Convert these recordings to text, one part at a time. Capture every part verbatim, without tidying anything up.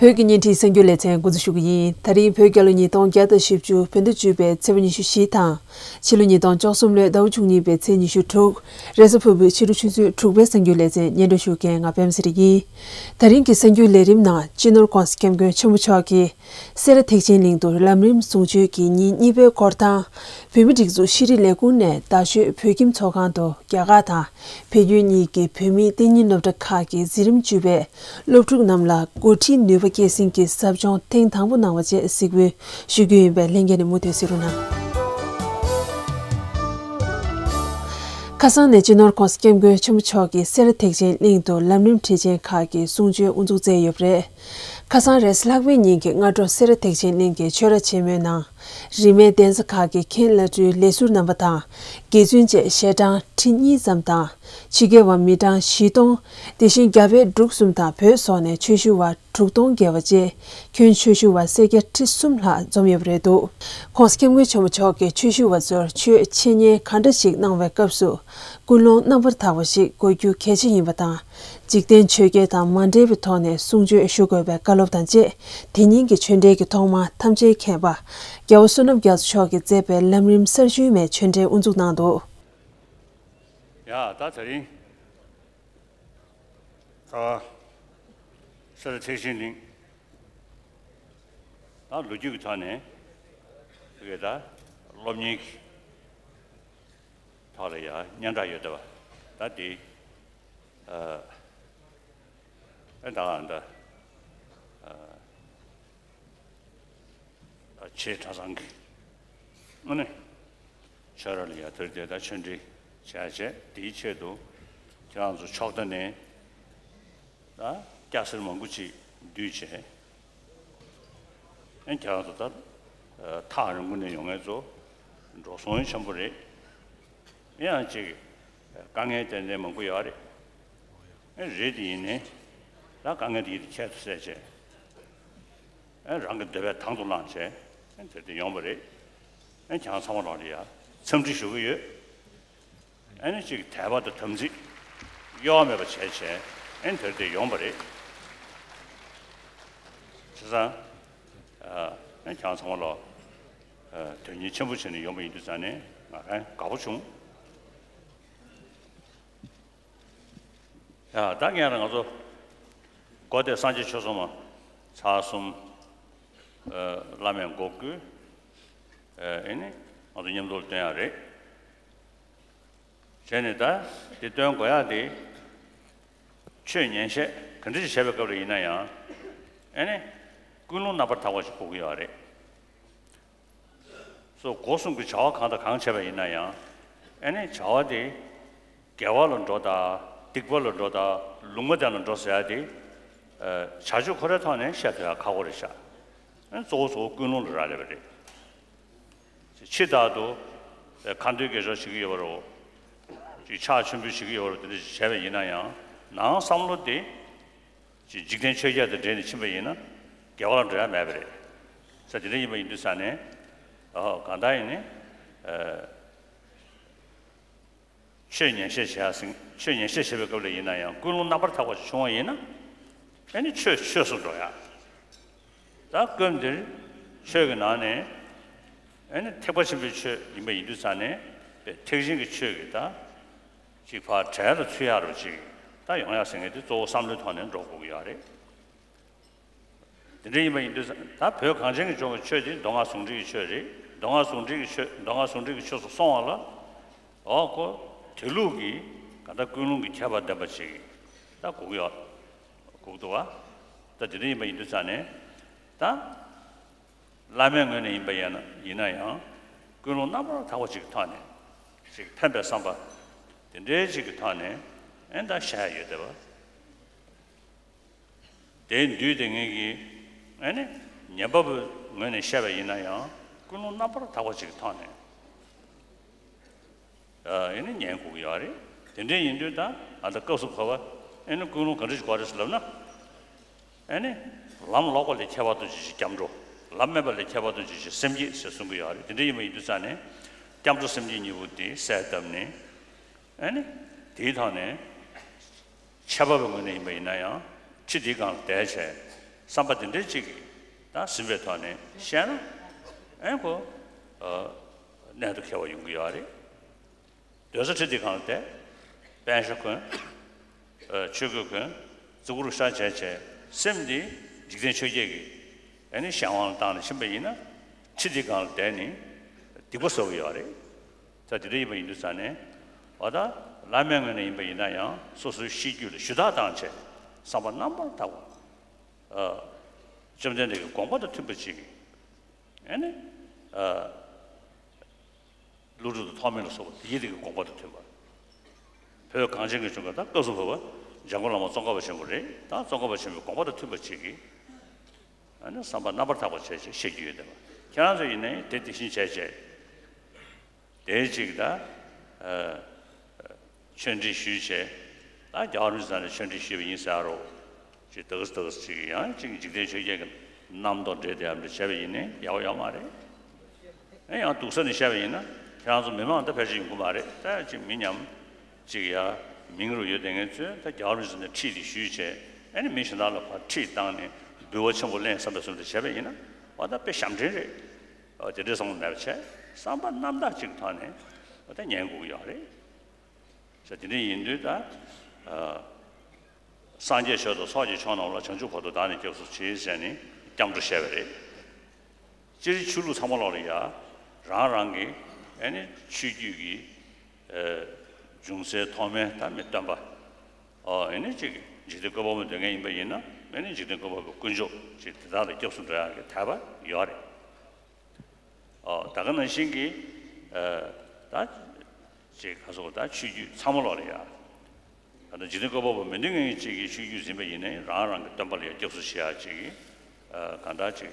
བོད་ཀྱི་བརྙན་འཕྲིན་གསར་འགྱུར་ལེ་ཚན་འགོ་འཛུགས་ཞུ་གི་ཡིན། ད་རིང་བོད་རྒྱལ་ལོ་ཉིས་སྟོང་བརྒྱ་དང་བཞི་བཅུ་བོད་ཟླ་བཅུ་པའི་ཚེས་པ་ཉི་ཤུ་བཞི་དང་། ཕྱི་ལོ་ཉིས་སྟོང་བཅུ་གསུམ་ལོའི་ཟླ་བ་བཅུ་གཉིས་པའི་ཚེས་ཉི་ཤུ་དྲུག་རེས་གཟའ་ཕུར་བུའི་ཕྱི་དྲོ་ཆུ་ཚོད་དྲུག་པའི་གསར་འགྱུར་ལེ་ཚན་སྙན་སྒྲོན་ཞུ་མཁན་ང་པད་མ་ཚེ་རིང་ཡིན། ད་རིང་གི་གསར་འགྱུར་ལས་རིམ་ནང་སྤྱི་ནོར་༸གོང་ས་༸སྐྱབས་མགོན་ཆེན་པོ་མཆོག་གིས་སེ་ར་ཐེག་ཆེན་གླིང་དུ་ལམ་རིམ་གསུང་ཆོས་ཀྱི་ཉིན་གཉིས་པའི་སྐོར་དང་། བོད་མིའི་སྒྲིག་འཛུགས་ཤེས་རིག་ལས་ཁུངས་ནས་རྡ་ཤོད་བོད་ཁྱིམ་ཚོགས་ཁང་དུ་རྒྱ་གར་དང་བལ་ཡུལ་གཉིས་ཀྱི་བོད་མིའི་གཏན་ཉིན་སློབ་གྲྭ་ཁག་གི་འཛིན་རིམ་བཅུ་པའི་སློབ་ཕྲུག་རྣམས་ལ་འགོ་ཁྲིད་ནུས་པ་སྐྱེད་སྲིང་གི་ཟབ་སྦྱོང་ཐེངས་དང་པོ་གནང་བ་བཅས་གཟིགས་འབུལ་ཞུ་རྒྱུ་ཡིན་པས་ལྷན་རྒྱས་ནས་མུ་མཐུད་གཟིགས་རོགས་གནང་། ཁ་སང་ནས་སྤྱི་ནོར་༸གོང་ས་༸སྐྱབས་མགོན་ཆེན་པོ་མཆོག་གིས་སེ་ར་ཐེག་ཆེན་གླིང་དུ་ལམ་རིམ་ཁྲིད་ཆེན་ཁག་གི་གསུང་ཆོས་དབུ་འཛུགས་མཛད་ཡོད་པ་རེད། ཁ་སང་རེས་གཟའ་ལྷག་པའི་ཉིན་གྱི་སྔ་དྲོ་སེ་ར་ཐེག་ཆེན་གླིང་གི་ཆོས་ར་ཆེན་མོའི་ནང་། རིས་མེད་གདན་ས་ཁག་གི་མཁན་བླ་སྤྲུལ་ལས་ཟུར་རྣམ་པ་དང་། དགེ་བཙུན་བཅས་ཞལ་གྲངས་ཁྲི་གཉིས་ཙམ་དང་། ཕྱི་རྒྱལ་བ་མི་གྲངས་བཞི་སྟོང་། དེ་བཞིན་རྒྱ་བལ་འབྲུག་གསུམ་དང་བོད་སོགས་ནས་ཆོས་ཞུ་བ་དྲུག་སྟོང་བརྒལ་བ་བཅས་ཁྱོན་ཆོས་ཞུ་བ་སེར་སྐྱ་ཁྲི་གསུམ་ལྷག་འཛོམས་ཡོད་པ་རེད་འདུག ༸གོང་ས་༸སྐྱབས་མགོན་ཆེན་པོ་མཆོག་གིས་ཆོས་ཞུ་བ་ཚོར་ཆོས་འཆད་ཉན་ག་འདྲ་ཞིག་གནང་བའི་སྐབས་སུ། ཀུན་སློང་རྣམ་པར་དག་པ་ཞིག་དགོས་རྒྱུ་གལ་ཆེ་ཡིན་པ་དང་། འཇིག་རྟེན་ཆོས་བརྒྱད་དང་མ་འབྲེལ་བའི་ཐོག་ནས་གསུང་ཆོས་ཞུ་དགོས་པའི་བཀའ་སློབ་དང་བཅས། དེ་ཉིན་གྱི་ཆོས་འབྲེལ་གྱི་ཐོག་མར་ཐམས་ཅད་མཁྱེན་པ་རྒྱལ་བ་བསོད་ནམས་རྒྱ་མཚོ་མཆོག་གིས་མཛད་པའི་ལམ་རིམ་གསར་བཞུགས་མའི་ཆོས་འབྲེལ་དབུ་འཛུགས་གནང་འདུག་ཡ། ད་དེ་རིང་ད་སེ་ར་ཐེག་ཆེན་གླིང་ད་ལོ་རྒྱུས་ཀྱི་ཐོག་ནས་དེ་གའི་ད་སློབ་གཉེར་གྱི་ཐོག་ལ་ཡ་སྙན་གྲགས་ཡོད་བསྡད་པ་ད་དེ། ཨ་ད་ཨ་ད་ཨ་ཆེས་གྲྭ་ཚང་གི་ཨ་ནི་ཆོས་ར་ལ་ཡ་དེར་དེ་ད་ཆོས་འབྲེལ་བྱས་བྱས་དེའི་ཆེད་དུ་ཁྱེད་རང་ཚོ་ཕྱོགས་མཐའ་ནས་ད་སྐྱ་སེར་མང་པོ་ཅིག་འདུས་བྱས། ཨ་ཁྱེད་རང་ཚོ་ད་ཐག་རིང་པོ་ནས་ཡོང་མཁན་ཚོ་འགྲོ་སོང་ཆེན་པོ་རེད། ཡང་ཅིག་དཀའ་ངལ་ཏན་ཏན་མང་པོ་ཡོད་རེད། ཨེ་རེད་དེ་ཡིན་ནའི་ད་དཀའ་ངལ་དེ་ཡིན་དེ་ཁྱད་དུ་བསད་བྱས། ཨེ་རང་གི་འདོད་པ་དང་དུ་བླངས་བྱས་ཨེ་དེར་དེ་ཡོང་བ་རེད། ཨེ་ཁྱེད་རང་ཚང་མ་ལོག་ལ་ཡ་འཚམས་འདྲི་ཞུ་གི་ཡོད། ཨེ་ནི་ཅིག་དད་པ་དང་དམ་ཚིག་གཡོ་བ་མེད་པ་བྱས་བྱས་ཨེ་དེར་དེ་ཡོང་བ་རེད། བྱས་ཙང་ཨེ་ཁྱེད་རང་ཚང་མ་ལོག་དོན་གཉེར་ཆེན་པོ་བྱས་ནས་ཡོང་བ་ཡིན་དུས་ཙང་ནས་ང་རང་དགའ་པོ་བྱུང་། ཡ་ད་ངས་རང་ང་ཚོ་སྒོ་དེ་སངས་རྒྱས་ཆོས་ཚོགས་མ་ཚར་གསུམ་བླ་མས་སྒོ་བསྐོལ་ཨེ་ནི་ང་ཚོ་མཉམ་དུ་སྟོན་ཡག་རེད། བྱས་ནས་ད་དེ་སྟོན་དགོས་ཡག་དེ་ཆོས་ཉན་བཤད་ག་འདྲ་ཞིག་བྱས་པའི་སྐབས་ལ་ཡིན་ན་ཡང་ཨེ་ནི་ཀུན་སློང་རྣམ་པར་དག་པ་ཞིག་དགོས་ཀྱི་ཡོད་རེད། སོ་སྒོ་གསུམ་གྱི་བྱ་བ་གང་དང་གང་བྱས་པ་ཡིན་ན་ཡང་ཨེ་ནི་བྱ་བ་དེ་དགེ་བ་ལ་འགྲོ་དང་སྡིག་པ་ལ་འགྲོ་དང་ལུང་མ་བསྟན་ལ་འགྲོ་ཟེར་ཡ་དེ་བྱ་སྤྱོད་ཁོ་རའི་ཐོག་ནས་བཤད་ཐུབ་ཡ་ཁག་པོ་རེད་ཤག་ཨེ་གཙོ་བོ་གཙོ་བོ་ཀུན་སློང་ལ་རག་ལས་པ་རེད། ཕྱི་ལྟར་དུ་ཁ་འདོན་དགེ་སྦྱོར་བྱེད་ཀྱི་ཡོད་པ་རེད། ཅིག་ཕྱག་མཆོད་འབུལ་བྱེད་ཀྱི་ཡོད་པ་རེད། དེ་འདྲ་ཞིག་བྱས་པ་ཡིན་ན་ཡང་ནང་བསམ་བློ་དེ་ཅིག་འཇིག་རྟེན་ཆོས་བརྒྱད་དང་འབྲེལ་ནས་ཕྱིན་པ་ཡིན་ན་དགེ་བ་ལ་འགྲོ་ཡ་མེད་པ་རེད། ས་དེ་འདྲ་ཡིན་པ་ཡིན་དུས་ས་ནས་ཨོ་གང་ལྟར་ཡིན་ནའི་ཆོས་ཉན་བཤད་བྱེད་ཡ་ཟིན་ཆོས་ཉན་བཤད་བྱེད་པའི་སྐབས་ལ་ཡིན་ན་ཡང་ཀུན་སློང་རྣམ་པར་དག་པ་ཞིག་བྱུང་བ་ཡིན་ན་ཨེ་ནི་ཆོས་ཆོས་སུ་འགྲོ་ཡ། ད་སྐབས་འདིར་ཆོས་ཀྱི་ནང་ནས་ཨེ་ནི་ཐེག་པ་ཆེན་པོའི་ཆོས་ཡིན་པ་ཡིན་དུས་ས་ནས་པའི་ཐེག་ཆེན་གྱི་ཆོས་ཀྱི་ད་ཅིག་ཕར་གྲལ་ལ་ཚུད་ཡག་རུ་ཅིག་ད་ཡོང་ཡག་ཟེར་མཁན་དེ་གཙོ་བོ་བསམ་བློའི་ཐོག་ནས་འགྲོ་དགོས་ཀྱི་ཡོད་རེད། དེ་འདྲ་ཡིན་པ་ཡིན་དུས་ད་བོད་གངས་ཅན་གྱི་ལྗོངས་ཀྱི་ཆོས་དེ་མདོ་སྔགས་ཟུང་འབྲེལ་གྱི་ཆོས་རེད། མདོ་སྔགས་ཟུང་འབྲེལ་གྱི་ཆོས་མདོ་སྔགས་ཟུང་འབྲེལ་གྱི་ཆོས་སུ་སོང་བ་ལ་འོ་ཁོ་དེ་ལུགས་ཀྱི་ག་ད་ཀུན་སློང་གི་ཁྱད་པར་ལྡན་པ་ཅིག་ད་དགོས་ཀྱི་ཡོད་དགོས་ཀྱི་འདུག་བ། ད་དེ་འདྲ་ཡིན་པ་ཡིན་དུས་ཙང་ནས་ད་བླ་མའི་ངོས་ནས་ཡིན་པ་ཡིན་ན་ཡང་ཀུན་སློང་རྣམ་པར་དག་པ་ཅིག་གི་ཐོག་ནས་ཅིག་ཕན་པའི་བསམ་པ་དེ་འདྲའི་ཅིག་གི་ཐོག་ནས་ཨེ་ད་བཤད་ཡ་ཡོད་བསྡད་པ། དེའི་འདུས་དེ་ངེད་ཀྱིས་ཨེ་ནི་ཉན་པ་པོའི་ངོས་ནས་བཤད་པ་ཡིན་ན་ཡང་ཀུན་སློང་རྣམ་པར་དག་པ་ཅིག་གི་ཐོག་ནས་ཨེ་ནི་ཉན་དགོས་ཀྱི་ཡོད་རེད། དེ་འདྲ་ཡིན་དུས་ད་ཨ་ད་སྐབས་སུ་བབ་པ་ཨེ་ནི་ཀུན་སློང་ག་འདྲ་ཞིག་དགོས་རེད་ཟེར་ལབ་ན་ཨེ་ནི་ལམ་ལོག་པ་ལས་ཁྱད་པར་དུ་འབྱུང་ཞིང་སྐྱབས་འགྲོ། ལམ་མེད་པ་ལས་ཁྱད་པར་དུ་འབྱུང་ཞིང་སེམས་བསྐྱེད་ཟེར་གསུང་གི་ཡོད་རེད། དེ་འདྲ་ཡིན་པ་ཡིན་དུས་ཙང་ནས་སྐྱབས་འགྲོ་སེམས་བསྐྱེད་གཉིས་པོ་དེ་གསལ་བཏབ་ནས་ཨེ་ནི་དེའི་ཐོག་ནས། འཆད་པ་པོའི་ངོས་ནས་ཡིན་པ་ཡིན་ན་ཡང་ཁྲི་འདིའི་སྒང་ལ་བསྡད་བྱས་ བསམ་པ་དེ་འདྲའི་ཅིག་གིས་ད་ཟིན་པའི་ཐོག་ནས་བཤད་ན་ཨེ་ཁོ་ཨ་གནད་དུ་འཁེལ་བ་ཡོང་གི་ཡོད་རེད། སྡོད་ས་ཁྲི་དེ་སྒང་ལ་བསྡད། པཎ་ཞྭ་གོན། ཨ་ཆོས་གོས་གོན། གཙུག་གུར་ཤར་བྱས་བྱས་སེམས་འདི་འཇིག་རྟེན་ཆོས་བརྒྱད་ཀྱི་ཨ་ནི་གཞན་དབང་ལ་བཏང་ནས་ཕྱིན་པ་ཡིན་ན་ཁྲི་དེ་སྒང་ལ་བསྡད་ནས་སྡིག་པ་བཟོ་གི་ཡོད་རེད། ད་དེ་འདྲ་ཡིན་པ་ཡིན་དུས་ཙང་ནས་འོ་ད་བླ་མའི་ངོས་ནས་ཡིན་པ་ཡིན་ན་ཡང་སོ་སོའི་གཤིས་རྒྱུད་ལ་ཞུ་དག་བཏང་བྱས་བསམ་པ་རྣམ་པར་དག་པ། ཨ། བཅོམ་ལྡན་འདས་ཀྱི་དགོངས་པ་དང་མཐུན་པ་ཅིག་གིས་ཨ་ནི་ཨ་ཀླུ་སྒྲུབ་དང་ཐོགས་མེད་ལ་སོགས་པ་དེ་ཡི་དེ་གི་དགོངས་པ་དང་མཐུན་པ། བོད་གངས་ཅན་གྱི་ལྗོངས་ཀྱི་ད་སྐབས་སུ་བབ་པ་འཇམ་མགོན་བླ་མ་ཙོང་ཁ་པ་ཆེན་པོ་རེད། ད་ཙོང་ཁ་པ་ཆེན་པོའི་དགོངས་པ་དང་མཐུན་པ་ཅིག་གིས་ཨ་ནི་བསམ་པ་རྣམ་པར་དག་པ་བྱས་བྱས་བཤད་རྒྱུ་ཡོད་དེ། ཁྱེད་རང་ཚོ་ཡིན་ནའི་དེ་དེ་བཞིན་བྱས་བྱས། དེའི་གཅིག་ད། ཨ། ཆོས་འབྲེལ་ཞུས་བྱས། ད་རྒྱལ་བ་རིན་པོ་ཆེ་ནས་ཆོས་འབྲེལ་ཞུས་པ་ཡིན་ཟེར་རོ། ཅིག་དག་ས་དག་ས་ཅིག་ཡང་ཅིག་འཇིག་རྟེན་ཆོས་བརྒྱད་ཀྱི་རྣམ་རྟོག་འདྲེས་ཏེ་ཡང་འདྲ་བྱས་པ་ཡིན་ནའི་ཡག་པོ་ཡོད་མ་རེད། ཨེ་ཡང་སྡུག་ས་ནས་བཤད་པ་ཡིན་ན་ཁྱེད་རང་ཚོ་མི་མང་ད་ཕལ་ཆེར་ཡོང་གི་མ་རེད། ད་ཅིག་མི་ཉམས། ཅིག་ཡ་མིང་རུ་ཡོད་དེ་ངས་ཚོས་ད་རྒྱལ་བ་རིན་པོ་ཆེ་ནས་ཁྲིད་དེ་ཞུས་བྱས། ཨེ་ནི་མི་གཞན་དག་ལ་ཕར་ཁྲིད་བཏང་ནས་འབུལ་བ་ཆེན་པོ་ལེན་བསམ་པའི་བཟོ་འདྲ་བྱས་པ་ཡིན་ན་འོ་ད་དཔེ་ཞབས་འདྲེན་རེད། ཨ། དེ་འདྲའི་བསམ་བློ་མེད་པ་བྱས་བསམ་པ་རྣམ་དག་ཅིག་ཐོག་ནས་ཨ་ད་ཉན་དགོས་ཀྱི་ཡོད་རེད། ཟེར་དེ་འདྲ་ཡིན་དུས་ད། ཨ། སངས་རྒྱས་ཆོས་དང་ཚོགས་ཀྱི་མཆོག་རྣམས་ལ། བྱང་ཆུབ་བར་དུ་བདག་ནི་སྐྱབས་སུ་མཆི་ཟེར་ནས་སྐྱབས་འགྲོ་བཤད་པ་རེད། སྤྱིར་ཆོས་ལུགས་ཚང་མ་ལོག་ལ་ཡ་རང་རང་གི་ཨ་ནི་ཆོས་བརྒྱུད་ཀྱི་ཨ་འབྱུང་རྩའི་ཐོག་མའི་ད་མི་སྟོན་པ། ཨ་ནི་ཅིག་འཇིག་རྟེན་བཀོད་པ་པོ་འདོད་མཁན་ཡིན་པ་ཡིན་ན་ཨ་ནི་འཇིག་རྟེན་བཀོད་པ་པོའི་དཀོན་མཆོག་ཅིག་དེ་དག་ལ་སྐྱབས་སུ་འགྲོ་ཡག་གི་དད་པ་ཡོད་རེད། ཨོ། ད་ག་ནང་བཞིན་གྱི། ཨ། ད་ཅིག་ཁ་སོགས་ད་ཆོས་བརྒྱུད་ཚང་མ་ལོག་ལ་ཡ། ད་ལྟ་འཇིག་རྟེན་བཀོད་པ་པོ་མི་འདོད་མཁན་གྱི་ཅིག་གི་ཆོས་བརྒྱུད་འཛིན་པ་ཡིན་ནའི་རང་རང་གི་སྟོན་པ་ལ་ཡ་སྐྱབས་སུ་མཆི་ཡ་ཅིག་གི། ཨ། གང་ལྟར་ཅིག་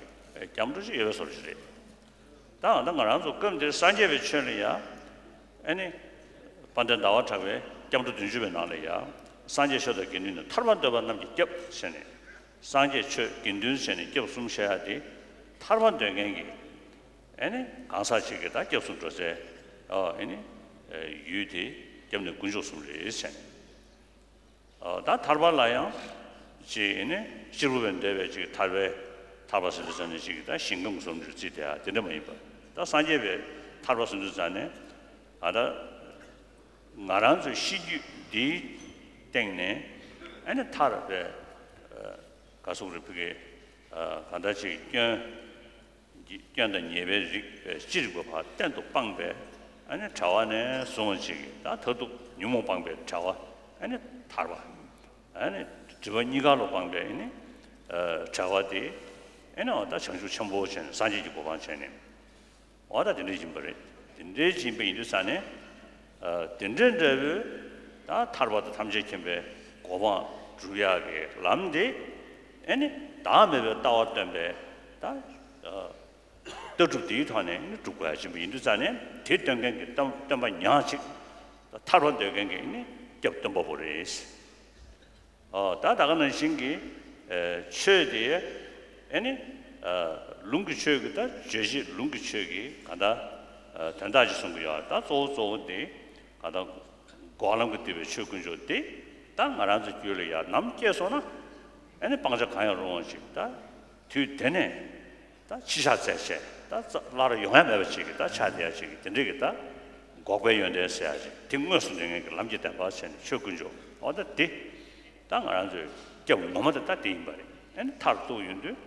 སྐྱབས་འགྲོ་ཅིག་ཡོད་པའི་བཟོ་འདྲ་ཞིག་རེད། ད་ད་ང་རང་ཚོ་སྐབས་འདིར་སངས་རྒྱས་པའི་ཆོས་ལ་ཡ། ཨ་ནི། དཔལ་ལྡན་ཟླ་བ་གྲགས་པས་སྐྱབས་འགྲོ་བདུན་ཅུ་པའི་ནང་ལ་ཡ། སངས་རྒྱས་ཆོས་དང་དགེ་འདུན་ནི། ཐར་པ་འདོད་པ་རྣམས་ཀྱི་སྐྱབས་ཟེར་ནས། སངས་རྒྱས་ཆོས་དགེ་འདུན་ཟེར་ནས་སྐྱབས་གསུམ་བཤད་ཡ་དེ། ཐར་པ་འདོད་མཁན་གྱི། ཨེ་ནི་གང་ཟག་ཅིག་གི་ད་སྐྱབས་སུ་འགྲོ་སའི། ཨ། ཨེ་ནི་ཡུལ་དེ་སྐྱབས་གནས་དཀོན་མཆོག་གསུམ་རེད་ཟེར་ནས། ཨ། ད་ཐར་པ་ལ་ཡང་ཅིག་ཨེ་ནི་གཅེར་བུ་བས་འདས་པའི་ཅིག་ཐར་པའི། ཐར་པ་ཟེར་དུས་ཙམ་ནས་ཅིག་ད་ཞིང་ཁམས་གསུམ་རེ་བརྩིས་ཏེ་ཨ་དེ་འདྲ་མ་ཡིན་པ། ད་སངས་རྒྱས་པའི་ཐར་པ་ཟེར་དུས་ཙམ་ནས་ཨ་ད་ང་རང་ཚོའི་གཤིས་རྒྱུད་འདིའི་སྟེང་ནས་ཨ་ནི་ཐར་པའི། ཨ། ག་སོགས་རེ་ཕུ་གེ། ཨ། གང་ལྟར་ཅིག་སྐྱོན། སྐྱོན་དང་ཉེས་པའི་རིགས་ཅི་རིགས་པ་ཕར་གཏན་དུ་སྤངས་པའི་ཨ་ནི་བྲལ་བ་ནས་བཟུང་བ་ཅིག་གི་ད་མཐར་ཐུག་ཉོན་མོངས་སྤངས་པའི་བྲལ་བ་ཨ་ནི་ཐར་པ། ཨ་ནི་སྒྲིབ་པ་གཉིས་ཀ་ལ་སྤངས་པའི་ཨ་ནི་ཨ་བྲལ་བ་དེ་ཨ་ནི་འོ་ད་བྱང་ཆུབ་ཆེན་པོ་བྱས་ནས་སངས་རྒྱས་ཀྱི་གོ་འཕང་བྱས་ནས། འོ་ད་དེ་འདྲ་ཡིན་པ་རེད། དེ་འདྲའི་ཡིན་པ་ཡིན་དུས་ཙང་ནས། ཨ། དེ་འདྲའི་འདྲ་བོའི་ད་ཐར་པ་དང་ཐམས་ཅད་མཁྱེན་པའི་གོ་འཕང་སྒྲུབ་ཡག་གི་ལམ་དེ་ཨེ་ནི་བདག་མེད་པའི་ལྟ་བ་སྟོན་པའི་ད། ཨ། ལྟ་གྲུབ་དེའི་ཐོག་ནས་ནི་སྒྲུབ་དགོས་ཡ་ཡིན་པ་ཡིན་དུས་ཙང་ནས་དེ་སྟོན་མཁན་གྱི་སྟོན་སྟོན་པ་ཉག་གཅིག་ཐར་པ་འདོད་མཁན་གྱི་ནི་སྐྱབས་སྟོན་པ་པོ་རེད། ཨོ། ད་ད་ག་ནང་བཞིན་གྱི། ཨེ། ཆོས་དེ་ཨེ་ནི། ཨ། ལུང་གི་ཆོས་ཀྱི་ད་བརྗོད་གཞི་ལུང་གི་ཆོས་ཀྱི་གང་ལྟར། ཨ། དོན་དག་ཅིག་གསུང་གི་ཡོད། ད་གཙོ་བོ་གཙོ་བོ་དེ་གང་ལྟར་འགོག་ལམ་གྱིས་བསྡུས་པའི་ཆོས་དཀོན་མཆོག་དེ་ད་ང་རང་ཚོའི་རྒྱུད་ལ་ཡང་ནམ་སྐྱེས་སོང་ན་ཨེ་ནི་སྤང་བྱ་གང་ཡང་རུང་བ་ཅིག་ད་དུས་དེ་ནས། ད་ཕྱི་བཤགས་རྫས་བྱས་ད་རྩ་སླར་ཡོང་ཡ་མེད་པ་ཅིག་གི་ད་ཆ་དེ་ཡ་ཅིག་གི་དེ་འདྲ་གི་ད་འགོག་པའི་ཡོན་ཏན་ཟེར་ཡ་ཅིག་དེ་དངོས་སུ་འདོད་མཁན་གྱི་ལམ་གྱི་བདེན་པ་བྱས་ནས་ཆོས་དཀོན་མཆོག་འོ་ད་དེ་ད་ང་རང་ཚོའི་སྐྱབས་ངོ་མ་དེ་ད་དེ་ཡིན་པ་རེད། ཨ་ནི་མཐར་གཏུགས་ཡོང་དུས་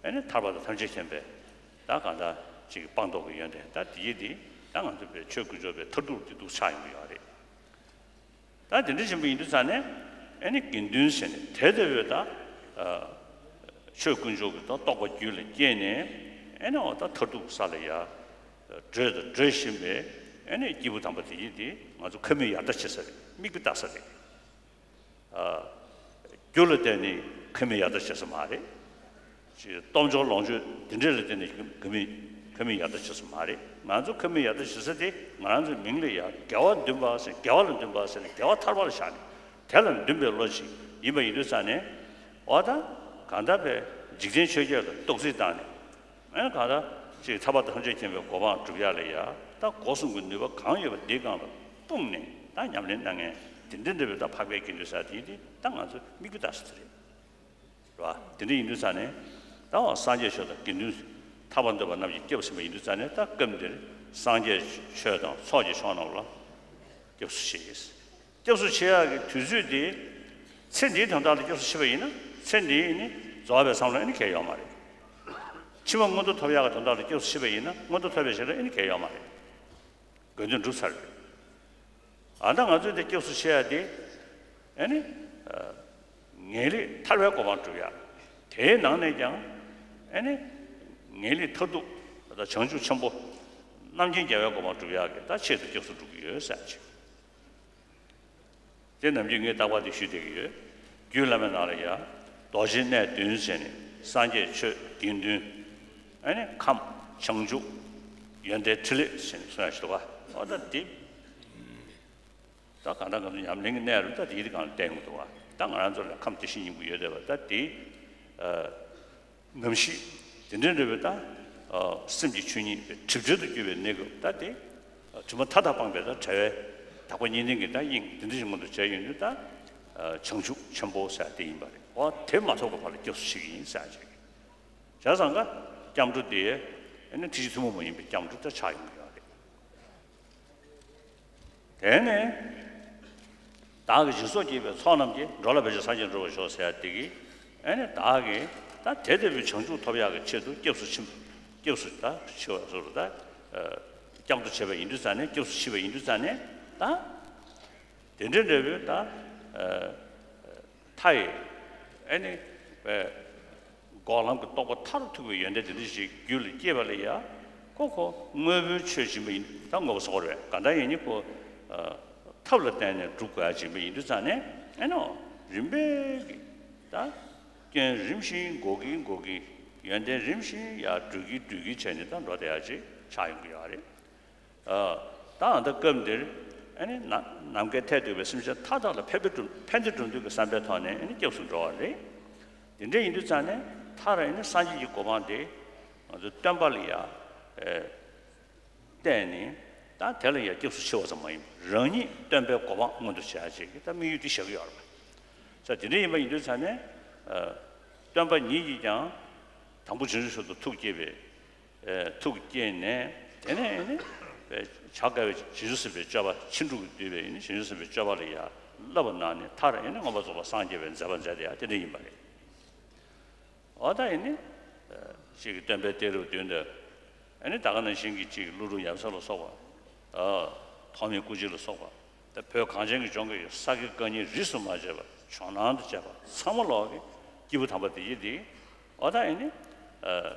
ཨ་ནི་ཐར་པ་དང་ཐམས་ཅད་མཁྱེན་པའི་ད་གང་ལྟར་ཅིག་གི་སྤངས་རྟོགས་ཀྱི་ཡོན་ཏན་ད་དེ་ཡི་དེ་ད་ང་ཚོ་པའི་ཆོས་དཀོན་མཆོག་པའི་མཐར་ཐུག་དེ་འདུག་ཆགས་ཡོང་གི་ཡོད་རེད། ད་དེ་འདྲ་བཞིན་པ་ཡིན་དུས་ཙང་ནས་ཨེ་ནི་དགེ་འདུན་ཟེར་ནས་དེ་ལྟ་བུའི་ད་ཨ་ཆོས་དཀོན་མཆོག་གི་ད་རྟོགས་པ་རྒྱུད་ལ་སྐྱེས་ནས་ཨེ་ནི་འོ་ད་མཐར་ཐུག་ས་ལ་ཡ་བགྲོད་དང་བགྲོད་བཞིན་པའི་ཨེ་ནི་སྐྱེས་བུ་དམ་པ་དེ་ཡིན་ཏེ་ང་ཚོ་ཁ་མིག་ཡར་ལྟ་བྱེད་ས་རེད། མིག་དཔེ་ལྟ་ས་རེད། ཨ། རྒྱུ་ལ་བརྟེན་ནས་ཁ་མིག་ཡར་ལྟ་བྱེད་ས་མ་རེད། ཅེས་སྟོབས་འབྱོར་ལོངས་སྤྱོད་འདི་འདྲ་ལ་བརྟེན་ནས་ཁ་མིག་ཁ་མིག་ཡར་ལྟ་བྱེད་ས་མ་རེད། ང་ཚོ་ཁ་མིག་ཡར་ལྟ་བྱེད་ས་དེ་ང་རང་ཚོའི་མིང་ལ་ཡ་དགེ་བ་འདུན་པ་ཟེར་དགེ་བ་ལ་འདུན་པ་ཟེར་ནས་དགེ་བ་ཐར་པ་ལ་བཞག་ནས་དེ་ལ་འདུན་པའི་བློ་ཅིག་ཡིན་པ་ཡིན་དུས་ཙང་ནས་འོ་ད་གང་ལྟར་པའི་འཇིག་རྟེན་ཆོས་བརྒྱད་ལ་གཏོགས་ཚིག་བཏང་ནས། ཨེ་གང་ལྟར་ཅིག་ཐར་པ་དང་ཐམས་ཅད་མཁྱེན་པའི་གོ་འཕང་སྒྲུབ་ཡ་ལ་ཡ་ད་སྒོ་གསུམ་གྱི་ནུས་པ་གང་ཡོད་པ་འདིའི་སྒང་ལ་སྤུངས་ནས་ད་ཉམས་ལེན་གནང་མཁན་དེ་འདྲ་འདྲ་བའི་ད་འཕགས་པའི་དགེ་འདུན་ཟེར་དེ་ཡིན་དེ་ད་ང་ཚོ་མིག་དཔེ་ལྟ་ས་དེ་རེད། བ། དེ་འདྲ་ཡིན་དུས་ཙང་ནས་ད་འོ་སངས་རྒྱས་ཆོས་དང་དགེ་འདུན་ཐར་པ་འདོད་པ་རྣམས་ཀྱིས་སྐྱབས་ཟིན་པ་ཡིན་དུས་ཙང་ནས། ད་སྐབས་འདིར་སངས་རྒྱས་ཆོས་དང་ཚོགས་ཀྱི་མཆོག་རྣམས་ལ་སྐྱབས་སུ་མཆི། སྐྱབས་སུ་མཆི་ཡག་གི་དུས་ཚོད་དེ་ཚེ་འདིའི་དོན་དག་ལ་སྐྱབས་སུ་མཆི་བ་ཡིན་ན། ཚེ་འདིའི་ནི་རྫོགས་པའི་མཚམས་ལ་ནི་གལ་ཡོད་མ་རེད། ཕྱི་མ་མངོན་མཐོ་ཐོབ་ཡག་གི་དོན་དག་ལ་སྐྱབས་སུ་མཆི་བ་ཡིན་ན། མངོན་མཐོ་ཐོབ་པའི་ཞིང་ལ་ནི་གལ་ཡོད་མ་རེད། དགེ་འདུན་འགྲུབ་ཚར་རེད། ཨ་ད་ང་ཚོས་འདི་སྐྱབས་སུ་མཆི་ཡག་དེ་ཨ་ནི་ངེས་ལེགས་ཐར་པའི་གོ་འཕང་སྒྲུབ་ཡག་དེའི་ནང་ནས་ཀྱང་ཨ་ནི་ངེས་ལེགས་མཐར་ཐུག་ད་བྱང་ཆུབ་ཆེན་པོ་རྣམ་མཁྱེན་རྒྱལ་བའི་གོ་འཕང་སྒྲུབ་ཡག་གི་ད་ཆེད་དུ་སྐྱབས་སུ་འགྲོ་གི་ཡོད་ཟེར་ཅིག་དེ་ནམ་རྒྱུན་ངས་རྟག་པར་དེ་ཞུས་བསྡད་ཀྱི་ཡོད། རྒྱུད་བླ་མའི་ནང་ལ་ཡང་རྡོ་རྗེ་གནས་བདུན་ཟེར་ནས། སངས་རྒྱས་ཆོས་དགེ་འདུན། ཨ་ནི་ཁམས་བྱང་ཆུབ་ཡོན་ཏན་ཕྲིན་ལས་ཟེར་ནས་གསུངས་ཡག་ཞིག་འདུག་ག་འོ་ད་དེ་ད་གང་ལྟར་ང་ཚོ་ཉམས་ལེན་གྱི་གནས་རུ་ད་དེའི་སྒང་ལ་བསྟན་ཡོང་གི་འདུག་ག་ད་ང་རང་ཚོ་ལ་ཁམས་བདེ་གཤེགས་སྙིང་པོ་ཡོད་བསྡད་པ་ད་དེ། ཨ། ནམ་ཞིག་དེ་འདྲའི་འདྲ་བའི་ད་སེམས་ཀྱི་ཆོས་ཉིད་པའི་གྲིབ་བྲལ་དུ་གྱུར་པའི་གནས་སྐབས་ད་དེ། དྲི་མ་མཐའ་དག་སྤངས་པའི་ད་བྲལ་བའི་དག་པ་གཉིས་ལྡན་གྱི་ད་དབྱིངས་དེ་འདྲ་ཞིག་མངོན་དུ་བྱས་ཡོང་དུས་ད་བྱང་ཆུབ་ཆེན་པོ་ཟེར་དེ་ཡིན་པ་རེད། འོ་དེ་མ་ཐོབ་པའི་བར་ལ་སྐྱབས་སུ་མཆི་གི་ཡིན་ཟེར་བྱས་ཀྱི་བྱས་ཙང་ཀ་སྐྱབས་འགྲོ་དེ་ཨ་ནི་ཐེག་ཆེན་ཐུན་མོང་མ་ཡིན་པའི་སྐྱབས་འགྲོ་ད་ཆགས་ཡོང་གི་ཡོད་རེད། དེ་ནས་བདག་གིས་སྦྱིན་སོགས་བགྱིས་པའི་ཚོགས་རྣམས་ཀྱིས། འགྲོ་ལ་ཕན་ཕྱིར་སངས་རྒྱས་འགྲུབ་པར་ཤོག་ཟེར་ཡག་དེ་གིས་ཨ་ནི་བདག་གིས་ད་དེ་ལྟ་བུའི་བྱང་ཆུབ་ཐོབ་ཡག་གི་ཆེད་དུ་སྐྱབས་སུ་མཆི། སྐྱབས་སུ་ད་མཆི་བ་ཟེར་ད། སྐྱབས་འགྲོ་བྱས་པ་ཡིན་དུས་ཙང་ནས། སྐྱབས་སུ་མཆི་བ་ཡིན་དུས་ཙང་ནས་ད། དེ་འདྲའི་འདྲ་བོའི་ད། མཐའ་ཡས་ཨ་ནི། འགོག་ལམ་གྱི་རྟོགས་པ་མཐར་ཐུག་པའི་ཡོན་ཏན་དེ་འདྲ་ཞིག་རྒྱུད་ལ་སྐྱེས་པ་ལ་ཡ། ཁོ་ཁོ་དངོས་པོའི་ཆོས་སྦྱིན་པ་ཡིན་ད་དངོས་པོ་ཟེར་བ་རེད། གང་ལྟར་ཡིན་ནི་ཁོ་ཐབས་ལ་བརྟེན་ནས་སྒྲུབ་དགོས་ཡ་སྦྱིན་པ་ཡིན་དུས་ཙང་ནས་ཨེ་ནོ། རིམ་པས་ཀྱིས་ད་སྐྱོན་རིམ་བཞིན་འགོག་གིན་འགོག་གིན། ཡོན་ཏན་རིམ་བཞིན་ཡར་སྒྲུབ་ཀྱིན་སྒྲུབ་ཀྱིན་བྱས་ནས་ད་འགྲོ་བསྡད་ཡ་ཅིག་ཆགས་ཡོང་གི་ཡོད་རེད། ད་ད་ལྟ་སྐབས་འདིར་ཨ་ནི་ནམ་ནམ་མཁའི་མཐས་གཏུགས་པའི་སེམས་ཅན་མཐའ་དག་ལ་ཕན་པའི་གྲུབ་ཕན་བདེ་གྲུབ་འདོད་ཀྱི་བསམ་པའི་ཐོག་ནས་ཨ་ནི་སྐྱབས་སུ་འགྲོ་བ་རེད། དེ་འདྲ་ཡིན་དུས་ཙང་ནས་མཐར་ཨ་ནི་སངས་རྒྱས་ཀྱི་གོ་འཕང་དེ་ང་ཚོའི་སྟོན་པ་ལ་ཡ་བརྟེན་ནས་ད་དེ་ལ་ཡ་སྐྱབས་སུ་མཆི་བ་ཙམ་མ་ཡིན་པར་རང་ཉིད་སྟོན་པའི་གོ་འཕང་མངོན་དུ་བྱ་ཡ་ཅིག་གི་ད་དམིགས་ཡུལ་དེ་བཞག་གི་ཡོད་རེད་པ། ས་དེ་འདྲ་ཡིན་པ་ཡིན་དུས་ཙང་ནས་སྟོན་པ་ཉིད་ཀྱིས་ཀྱང་དང་པོ་བྱང་ཆུབ་མཆོག་ཏུ་ཐུགས་བསྐྱེད་པའི། ཐུགས་བསྐྱེད་ནས་དེ་ནས་ནི་བྱ་དཀའ་བའི་བྱང་ཆུབ་སེམས་དཔའི་སྤྱོད་པ། ཕྱིན་དྲུག་གིས་བསྡུས་པའི་ནི་བྱང་ཆུབ་སེམས་དཔའི་སྤྱོད་པ་ལ་ཡང་བསླབ་པ་གནང་ནས་མཐར་ནི་མངོན་པར་རྫོགས་པར་སངས་རྒྱས་པའི་མཛད་པ་མཛད་དེ་ཡང་དེ་འདྲ་ཡིན་པ་རེད། འོ་ད་ཡིན་ནི་གཅིག་གི་སྟོན་པའི་གཏད་རབས་བདུན་དུ་ནི་ད་ག་ནང་བཞིན་གྱི་གཅིག་ཀླུ་སྒྲུབ་ཡབ་སྲས་ལ་སོགས་པ། ཐོགས་མེད་སྐུ་མཆེད་ལ་སོགས་པ། ད་བོད་གངས་ཅན་གྱི་ལྗོངས་ཀྱི་ས་དགེ་བཀའ་རྙིང་རིས་སུ་མ་ཆད་པ་ཇོ་ནང་དུ་བྱས་པ་ཚང་མ་ལོག་གི་སྐྱེས་བུ་དམ་པ་དེ་ཡིན་ཏེ། འོ་ད་ཡིན་ནི།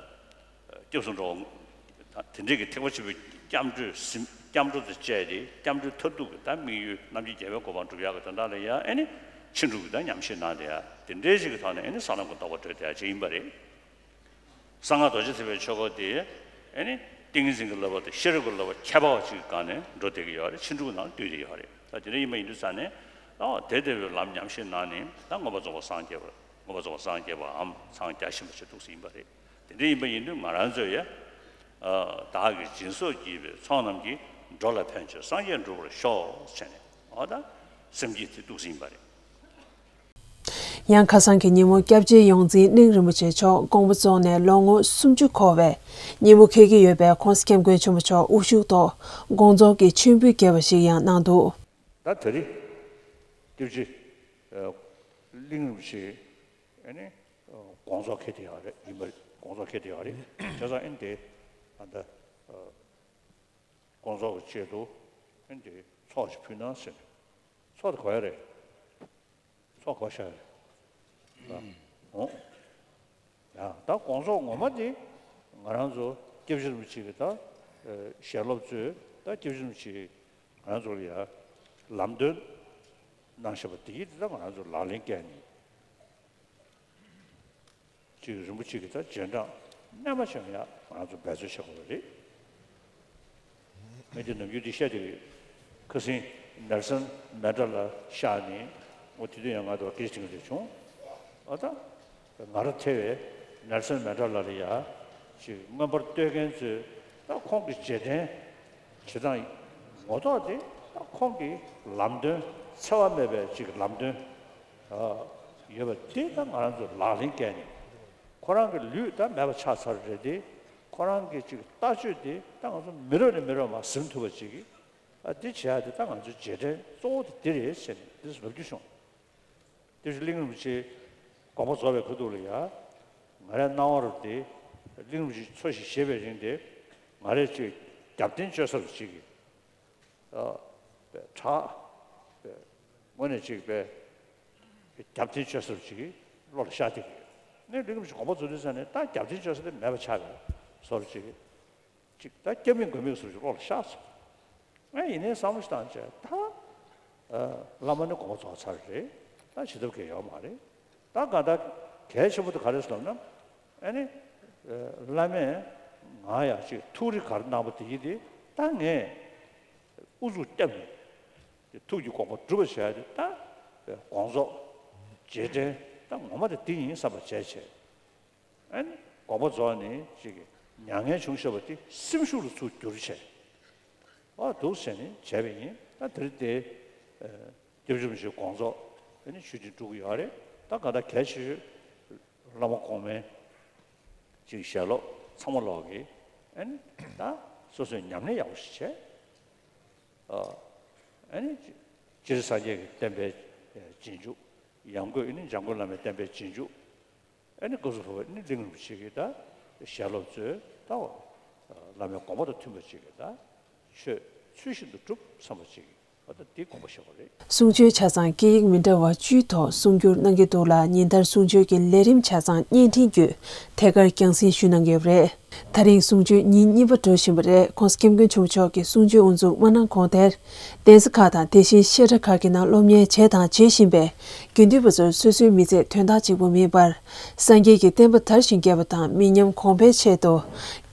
སྐྱབས་སུ་འགྲོ། དེ་འདྲའི་གི་ཐེག་པ་ཆེན་པོའི་སྐྱབས་འགྲོའི་སེམས། སྐྱབས་འགྲོ་དང་བཅས་ཏེ་སྐྱབས་འགྲོའི་མཐར་ཐུག་གི་ད་དམིགས་ཡུལ་རྣམ་མཁྱེན་རྒྱལ་བའི་གོ་འཕང་སྒྲུབ་ཡག་གི་དོན་དག་ལ་ཡང་ཨེ་ནི་ཕྱིན་དྲུག་གི་ད་ཉམས་བཞེས་གནང་བསྡད་ཡ་དེ་འདྲའི་ཞིག་གི་ཐོག་ནས་ཨེ་ནི་ས་ལམ་གྱི་རྟོགས་པ་གྲོལ་བསྡད་ཡ་ཅིག་ཡིན་པ་རེད། གསང་སྔགས་རྡོ་རྗེ་ཐེག་པའི་ཆོས་སྐོར་དེ་ཨེ་ནི་ཏིང་ངེ་འཛིན་གྱི་བསླབ་པ་དང་ཤེས་རབ་ཀྱི་བསླབ་པ་ཁྱད་པར་བ་ཅིག་གི་སྒང་ནས་འགྲོ་བསྡད་ཀྱི་ཡོད་རེད། ཕྱིན་དྲུག་གི་ནང་ལ་འདུས་བསྡད་ཡོད་རེད། ད་དེ་འདྲ་ཡིན་པ་ཡིན་དུས་ཙང་ནས་ཨོ་དེ་ལྟ་བུའི་ལམ་ཉམས་བཞེས་གནང་ནས་ད་མངོན་པར་རྫོགས་པར་སངས་རྒྱས་པ། མངོན་པར་རྫོགས་པར་སངས་རྒྱས་པའམ་འཚང་རྒྱ་བཞིན་པ་ཞིག་འདུག་སེ་ཡིན་པ་རེད། དེ་འདྲ་ཡིན་པ་ཡིན་དུས་ང་རང་ཚོས་ཡ། བདག་གིས་སྦྱིན་སོགས་བགྱིས་པའི་ཚོགས་རྣམས་ཀྱིས། འགྲོ་ལ་ཕན་ཕྱིར་སངས་རྒྱས་འགྲུབ་པར་ཤོག་ཟེར་ནས་འོ་ད་སེམས་བསྐྱེད་དེ་འདུག་སེ་ཡིན་པ་རེད། ཡང་ཁ་སང་གི་ཉིན་མོ་སྐྱབས་རྗེ་ཡོངས་འཛིན་གླིང་རིན་པོ་ཆེ་མཆོག་དགོངས་པ་རྫོགས་ནས་ལོ་ངོ་སུམ་ཅུ་འཁོར་བའི་ཉིན་མོ་འཁེལ་གྱི་ཡོད་པས་༸གོང་ས་༸སྐྱབས་མགོན་ཆེན་པོ་མཆོག་དབུ་བཞུགས་ཐོག་དགོངས་རྫོགས་ཀྱི་མཆོད་འབུལ་རྒྱས་པ་ཞིག་ཡང་གནང་འདུག་ད་ད་རེས་སྐྱབས་རྗེ་གླིང་རིན་པོ་ཆེ་ཨ་ནི་དགོངས་རྫོགས་འཁེལ་བསྡད་ཡོད་རེད། ཡིན་པ་རེད། དགོངས་རྫོགས་འཁེལ་བསྡད་ཡོད་རེད། བྱས་ཙང་ཨ་ནི་དེ་ཨ་ད་དགོངས་རྫོགས་ཀྱི་ཆེད་དུ་ཨ་ནི་དེ་ཚོགས་ཅིག་ཕུལ་ན་ཟེར་ནས། ཚོགས་དེ་ག་པར་ཡོད་རེད། ཚོགས་ག་པར་བཞག་ཡོད་རེད། ཨོ། ཡ་ད་དགོངས་རྫོགས་ངོ་མ་དེ་ང་རང་ཚོ་སྐྱབས་རྗེ་རིན་པོ་ཆེ་གི་ད་ཞལ་སློབ་ཚོས་ད་སྐྱབས་རྗེ་རིན་པོ་ཆེ་ང་རང་ཚོ་ལ་ཡ་ལམ་སྟོན་གནང་བཞག་པ་དེ་ཡིས་དེ་ད་ང་རང་ཚོ་ལག་ལེན་བཀལ་ནས་ཅིག་རིན་པོ་ཆེ་གི་ད་རྗེས་འབྲང་རྣལ་མ་ཅན་ཡ་ང་རང་ཚོ་འབད་རྩོལ་བྱེད་དགོས་པ་རེད། ངས་འདི་ནམ་རྒྱུན་འདི་བཤད་བསྡད་ཀྱི་ཡོད། ཁ་སང་ནེལ་སོན་མན་ཌེ་ལ་ཤར་ནས་འོ་དེ་དུས་ཡང་ང་དང་སྐད་ཆ་དྲིས་མཁན་ཞིག་བྱུང་། ཨ་ད་ང་རང་ཐེ་བའི་ནེལ་སོན་མན་ཌེ་ལ་ལ་ཡ་ཅིག་མངོན་པར་བསྟོད་མཁན་ཚོས་ད་ཁོང་གི་རྗེས་དྲན་བྱེད་སྟངས་ངོ་ཐོག་དེ་ད་ཁོང་གི་ལམ་སྟོན་འཚེ་བ་མེད་པའི་ཅིག་ལམ་སྟོན་ཨ་ ཡོད་པ་དེ་ད་ང་རང་ཚོ་ལག་ལེན་བཀལ་ནས། ཁོ་རང་གི་ལུས་ད་མེད་པ་ཆགས་ཚར་རེད་དེ། ཁོ་རང་གི་ཅིག་ལྟ་སྤྱོད་དེ་ད་ང་ཚོ་མི་རབས་ནས་མི་རབས་མར་ཟིན་ཐུབ་པ་ཅིག་གི། ཨ་དེ་བྱས་ཏེ་ད་ང་ཚོའི་རྗེས་དྲན་གཙོ་བོ་དེ་འདི་རེད་ཟེར་ནས་འདི་ལབ་རྒྱུ་བྱུང་། དེ་བཞིན་གླིང་རིན་པོ་ཆེ་དགོངས་པ་རྫོགས་པའི་ཁ་ཐུག་ལ་ཡ། ང་རའི་སྣང་བ་རུ་དེ་གླིང་རིན་པོ་ཆེ་འཚོ་ཞིང་གཞེས་པའི་རིང་དེ་ང་རས་ཅིག་རྒྱབ་རྟེན་བཅོལ་ས་རུ་ཅིག་གི། ཨ་དྲག་དངོས་གནས་ཅིག་པའི་རྒྱབ་རྟེན་བཅོལ་ས་རུ་ཅིག་གི་བློ་ལ་ཤར་བསྡད་ཀྱི་ཡོད། ངས་གླིང་རིན་པོ་ཆེ་དགོངས་པ་རྫོགས་དུས་ཙམ་ནས་ད་རྒྱབ་རྟེན་བཅོལ་ས་དེ་མེད་པ་ཆགས་པའི་བཟོ་འདྲ་ཅིག་གི། ཅིག་ད་སྐྱབས་མེད་མགོན་མེད་བཟོ་ཞིག་བློ་ལ་ཤར་སོང་། ཨ་ཡིན་ནའི་བསམ་བློ་ཞིག་བཏང་བྱས་ད། ཨ་བླ་མ་ནི་དགོངས་པ་རྫོགས་ཚར་རེད། ད་བྱེད་ཐབས་གང་ཡོད་མ་རེད། ད་གང་ལྟར་གལ་ཆེན་པོ་དེ་ག་རེ་ཟེར་ལབ་ན། ཨ་ནི་ཨ་བླ་མས་ང་ཡང་ཅིག་ཐུགས་རེ་ག་རེ་གནང་པ་དེ་ཡིན་ཏེ། ད་ངས་ཨུ་ཚུགས་བརྒྱབ་ནས་ཐུགས་ཀྱི་དགོངས་པ་འགྲུབ་པ་བྱས་ཏེ། ད་དགོངས་རྫོགས་རྗེས་དྲན་ད་ངོ་མ་དེ་འདི་ཡིན་བསམ་པ་བྱས་བྱས། ཨ་ནི་དགོངས་པ་རྫོགས་ནས་ཅིག་གི་མྱ་ངན་བྱུང་བཞག་པ་དེ་སེམས་ཤུགས་ལ་ཚུར་བསྒྱུར་བྱས། ཨ་འདུག་ཟེར་ནས་བྱས་པ་ཡིན། ད་དེ་རིང་དེ་ཨ་སྐྱབས་མཆོག་དགོངས་རྫོགས་ཨ་ནི་ཆོས་འབྱུང་སྒྲུབ་ཀྱི་ཡོད་རེད། ད་ག་ད་གལ་ཆེ་ཤོས་བླ་མ་གོང་མའི་ཅིག་ཞལ་སློབ་ཚང་མ་ལོག་གི། ཨ་ནི་ད་སོ་སོས་ཉམས་ལེན་ཡག་པོ་ཞིག་བྱས། ཨ་ནི་སྤྱིར་སངས་རྒྱས་ཀྱི་བསྟན་པའི་རྗེས་འཇུག། ཡང་སྒོས་ཨ་ནི་འཇམ་མགོན་བླ་མའི་བསྟན་པའི་རྗེས་འཇུག། ཨ་ནི་སྐབས་སུ་བབ་པ་ཨ་ནི་གླིང་རིན་པོ་ཆེ་གི་ད་ཞལ་སློབ་ཚོས་ད་བླ་མའི་དགོངས་པ་དང་མཐུན་པ་ཅིག་གི་ད་ཆོས་ཚུལ་བཞིན་དུ་སྒྲུབ་བསམ་པ་ཅིག་གི། ཨ་ད་འདི་དགོངས་པ་བཞེས་པ་རེད། གསུང་ཆོས་ཆ་ཚང་སྐད་ཡིག་མི་འདྲ་བ་བཅུའི་ཐོག་གསུང་སྒྱུར་གནང་གི་འདུག་ལ། ཉིན་ལྟར་གསུང་ཆོས་ཀྱི་ལས་རིམ་ཆ་ཚང་བརྙན་འཕྲིན་བརྒྱུད་ཐད་ཀར་རྒྱང་སྲིང་ཞུ་གནང་གི་ཡོད་པ་རེད། ད་རིང་གསུང་ཆོས་ཉིན་གཉིས་པ་འགྲོ་བཞིན་པ་རེད། ༸གོང་ས་༸སྐྱབས་མགོན་ཆེན་པོ་མཆོག་གིས་གསུང་ཆོས་དབུ་འཛུགས་མ་གནང་གོང་དེར། གདན་ས་ཁག་དང་དེ་བཞིན་བཤད་གྲྭ་ཁག་གི་ནང་སློབ་གཉེར་བྱས་དང་བྱེད་བཞིན་པའི་དགེ་འདུན་པ་ཚོར་སོ་སོའི་མི་ཚེ་དོན་དག་གཅིག་པུ་མིན་པར། སངས་རྒྱས་ཀྱི་བསྟན་པ་དར་ཞིང་རྒྱས་པ་དང་མི་ཉམས་གོང་འཕེལ་ཆེད་དུ།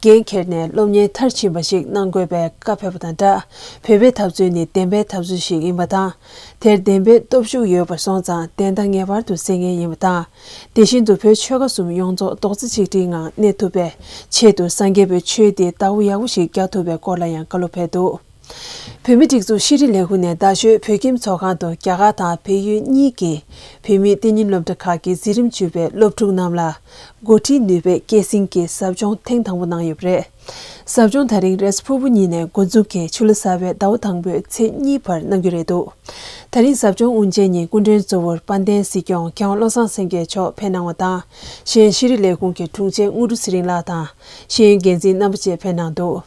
འགན་འཁྱེར་ནས་སློབ་གཉེར་མཐར་ཕྱིན་པ་ཞིག་གནང་དགོས་པའི་བཀའ་ཕེབས་པ་དང་སྦྲགས། བོད་པའི་འཐབ་རྩོད་ནི་བདེན་པའི་འཐབ་རྩོད་ཞིག་ཡིན་པ་དང་། དེར་བདེན་པའི་སྟོབས་ཤུགས་ཡོད་པར་སོང་ཙང་བདེན་མཐའ་ངེས་པར་དུ་གསལ་ངེས་ཡིན་པ་དང་། དེ་བཞིན་དུ་བོད་ཆོལ་ཁ་གསུམ་ཡོངས་རྫོགས་རྡོག་རྩ་གཅིག་སྒྲིལ་ངང་གནས་ཐུབ་པའི་ཆེད་དུ་སངས་རྒྱས་པའི་ཆོས་འདི་བདག་པོ་ཡག་པོ་ཞིག་རྒྱག་ཐུབ་པའི་སྐོར་ལ་ཡང་བཀའ་སློབ་ཕེབས་འདུག། བོད་མིའི་སྒྲིག་འཛུགས་ཤེས་རིག་ལས་ཁུངས་ནས་རྡ་ཤོད་བོད་ཁྱིམ་ཚོགས་ཁང་དུ་རྒྱ་གར་དང་བལ་ཡུལ་གཉིས་ཀྱི་བོད་མིའི་གཏན་ཉིན་སློབ་གྲྭ་ཁག་གི་འཛིན་རིམ་བཅུ་པའི་སློབ་ཕྲུག་རྣམས་ལ། འགོ་ཁྲིད་ནུས་པའི་སྐྱེད་སྲིང་གི་ཟབ་སྦྱོང་ཐེངས་དང་པོ་གནང་ཡོད་པ་རེད། ཟབ་སྦྱོང་དེ་རིང་རེས་གཟའ་ཕུར་བུ་ཉིན་ནས་འགོ་འཛུགས་ཀྱིས་ཕྱི་ལོ་གསར་པའི་ཟླ་བ་དང་པོའི་ཚེས་གཉིས་བར་གནང་རྒྱུ་རེད་འདུག། དེ་རིང་ཟབ་སྦྱོང་དབུ་འབྱེད་ཉིན་སྐུ་མགྲོན་གཙོ་བོར་དཔལ་ལྡན་སྲིད་སྐྱོང་མཁས་དབང་བློ་བཟང་སེང་གེ་མཆོག་ཕེབས་གནང་བ་དང་། ཤེས་ཡོན་ཤེས་རིག་ལས་ཁུངས་ཀྱི་དྲུང་ཆེ་དངོས་གྲུབ་ཚེ་རིང་ལགས་དང་། ཤེས་ཡོན་འགན་འཛིན་རྣམ་པ་བཅས་ཕེབས་གནང་འདུག།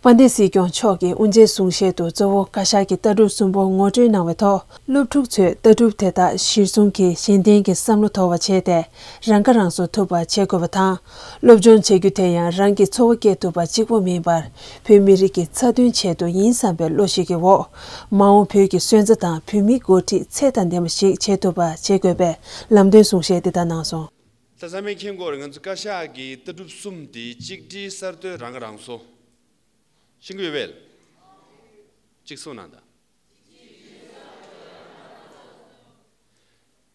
དཔལ་ལྡན་སྲིད་སྐྱོང་མཆོག་གིས་དབུ་འབྱེད་གསུང་བཤད་དུ་གཙོ་བོ་བཀའ་ཤག་གི་ལྟ་གྲུབ་གསུམ་པོ་ངོ་སྤྲོད་གནང་བའི་ཐོག། སློབ་ཕྲུག་ཚོས་ལྟ་གྲུབ་དེ་དག་གཞིར་བཟུང་གིས་གཞན་བརྟེན་གྱི་བསམ་བློ་དོར་བ་བྱས་ཏེ། རང་ཁ་རང་གསོ་ཐུབ་པ་བྱེད་དགོས་པ་དང་། སློབ་སྦྱོང་བྱེད་རྒྱུ་དེ་ཡང་རང་གི་འཚོ་བ་སྐྱེལ་ཐུབ་པ་གཅིག་པོ་མིན་པར། བོད་མི་རིགས་ཀྱི་རྩ་དོན་ཆེད་དུ་ཡིན་བསམ་པའི་བློ་ཞིག་གི་འོག། མ་འོངས་བོད་ཀྱི་སོན་རྩ་དང་བོད་མིའི་འགོ་ཁྲིད་ཚད་དང་ལྡན་པ་ཞིག་བྱེད་ཐུབ་པ་བྱེད་དགོས་པའི་ལམ་སྟོན་གསུང་བཤད་འདི་ལྟར་གནང་སོང་། ད་ཚང་མས་མཁྱེན་གྱི་ཡོད་རེད། ང་ཚོ་བཀའ་ཤག་གི་ལྟ་གྲུབ་གསུམ་དེ་གཅིག་སྒྲིལ་གསར་གཏོད་རང་ཁ་རང་གསོ། ཤེས་ཀྱི་ཡོད་པས། གཅིག་གསུངས་གནང་དང་།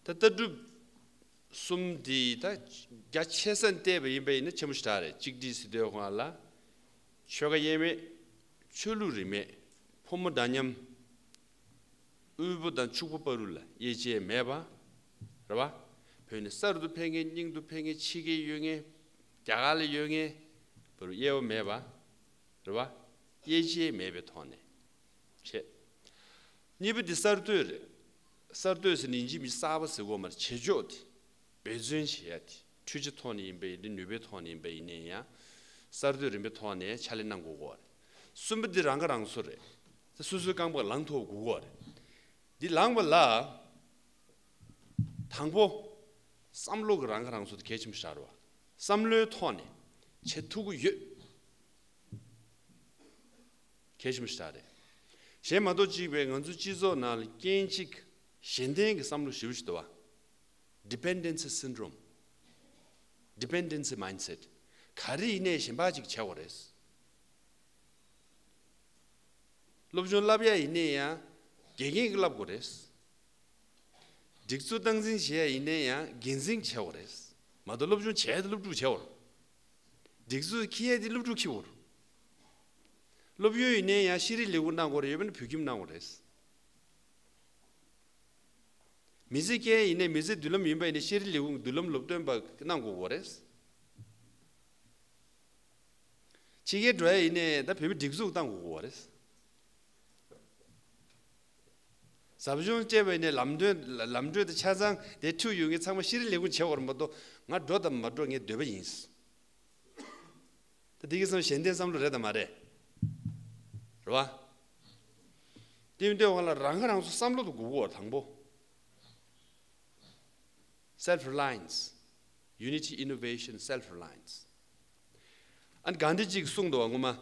ད་ལྟ་གྲུབ་གསུམ་འདི་ད་རྒྱ་ཆེ་ས་ནས་བལྟས་པ་ཡིན་པ་ཡིན་ན་ཆེན་པོ་ཞེ་དྲག་རེད། གཅིག་སྒྲིལ་ཟེར་དུས་སྒང་ལ། ཆོལ་ཁ་དབྱེ་མེད། ཆོས་ལུགས་རིས་མེད། ཕོ་མོ་འདྲ་མཉམ། དབུལ་པོ་དང་ཕྱུག་པོ་བར་ལ་དབྱེ་འབྱེད་མེད་པ། རེད་བ། བོད་ནས་གསར་དུ་ཕེབས་མཁན། རྙིང་དུ་ཕེབས་མཁན། ཕྱི་རྒྱལ་ཡོད་མཁན། རྒྱ་གར་ལ་ཡོད་མཁན། བར་དབྱེ་བ་མེད་པ། རེད་བ། དབྱེ་འབྱེད་མེད་པའི་ཐོག་ནས་བྱས། གཉིས་པ་འདི་གསར་གཏོད་རེད། གསར་གཏོད་ཟེར་ནས་ཡིན་གཅིག་མིན་གཅིག་གསར་པ་ཟེར་དགོས་མ་རེད། བྱེད་ཕྱོགས་དེ། འབད་བརྩོན་བྱེད་ཡ་དེ། འཕྲུལ་ཆས་ཐོག་ནས་ཡིན་པ་ཡིན་ནའི། ནུས་པའི་ཐོག་ནས་ཡིན་པ་ཡིན་ནའི་ཡང་། གསར་གཏོད་རིམ་པའི་ཐོག་ནས་ཕྱག་ལས་གནང་དགོས་ཀྱི་ཡོད་རེད། གསུམ་པ་འདི་རང་ཁ་རང་གསོ་རེད། དེ་སོ་སོའི་རྐང་པ་ལངས་ཐུབ་དགོས་ཀྱི་ཡོད་རེད། འདི་ལངས་པ་ལ། དང་པོ། བསམ་བློ་གི་རང་ཁ་རང་གསོ་དེ་གལ་ཆེན་པོ་ཞིག་རེད་བ། བསམ་བློའི་ཐོག་ནས་བྱེད་ཐུབ་ཀྱི་ཡོད། གལ་ཆེན་པོ་ཞིག་རེད། གཞན་མ་གཏོགས་གཅིག་པའི་ང་ཚོའི་སྤྱི་ཚོགས་ནང་ལ་རྐྱེན་གཅིག་གཞན་བརྟེན་གྱི་བསམ་བློ་ཞེ་པོ་ཞིག་འདུག་བ། Dependency syndrome། Dependency mindset། ག་རེ་ཡིན་ནའི་གཞན་པ་ཅིག་བྱེད་དགོས་རེད། སློབ་སྦྱོང་བསླབ་ཡ་ཡིན་ནའི་ཡང་དགེ་རྒན་གྱིས་བསླབ་དགོས་རེད། སྒྲིག་འཛུགས་སྟངས་འཛིན་བྱེད་ཡ་ཡིན་ནའི་ཡང་འགན་འཛིན་བྱེད་དགོས་རེད། མ་གཏོགས་སློབ་སྦྱོང་བྱས་ཏེ་སློབ་ཕྲུག་བྱེད་དགོས་རེད། སྒྲིག་འཛུགས་འཁྱེར་ཡ་དེ་སློབ་ཕྲུག་འཁྱེར་དགོས་རེད། སློབ་ཡོན་ཡིན་ནའི་ཡང་ཤེས་རིག་ལས་ཁུངས་གནང་དགོས་རེད། ཡོད་པ་ན་བོད་ཁྱིམ་གནང་དགོས་རེད། མི་ཚེ་སྐྱེལ་ཡིན་ནའི་མི་ཚེ་མདུན་ལམ་ཡིན་པ་ཡིན་ནའི་ཤེས་རིག་ལས་ཁུངས་མདུན་ལམ་སློབ་སྟོན་པ་གནང་དགོས་ཀྱི་རེད། ཕྱི་རྒྱལ་འགྲོ་ཡ་ཡིན་ནའི་ད་བོད་མི་སྒྲིག་འཛུགས་བཏང་དགོས་ཀྱི་རེད། ཟབ་སྦྱོང་སྤྲད་པ་ཡིན་ནའི་ལམ་སྟོན་ལམ་གྲོན་དེ་ཆ་ཚང་དེ་འཁྲུག་ཡོད་མཁན་ཚང་མ་ཤེས་རིག་ལས་ཁུངས་བྱེད་དགོས་རེད་མ་གཏོགས། ང་འགྲོ་དང་མ་འགྲོ་ངའི་འདོད་པ་ཡིན། ད་འདི་གི་བསམ་གཞན་ལྡན་བསམ་བློ་རེད་དམ་མ་རེད། རེད་བ། དེ་ཡིན་དུས་ང་ལ་རང་ཁ་རང་གསོ་བསམ་བློ་དེ་དགོས་ཀྱི་ཡོད་རེད། དང་པོ། Self reliance, unity, innovation, self reliance. ཨ་ནི་གྷན་དྷི་ཇི་གིས་གསུངས་འདུག་བ་ངོ་མ།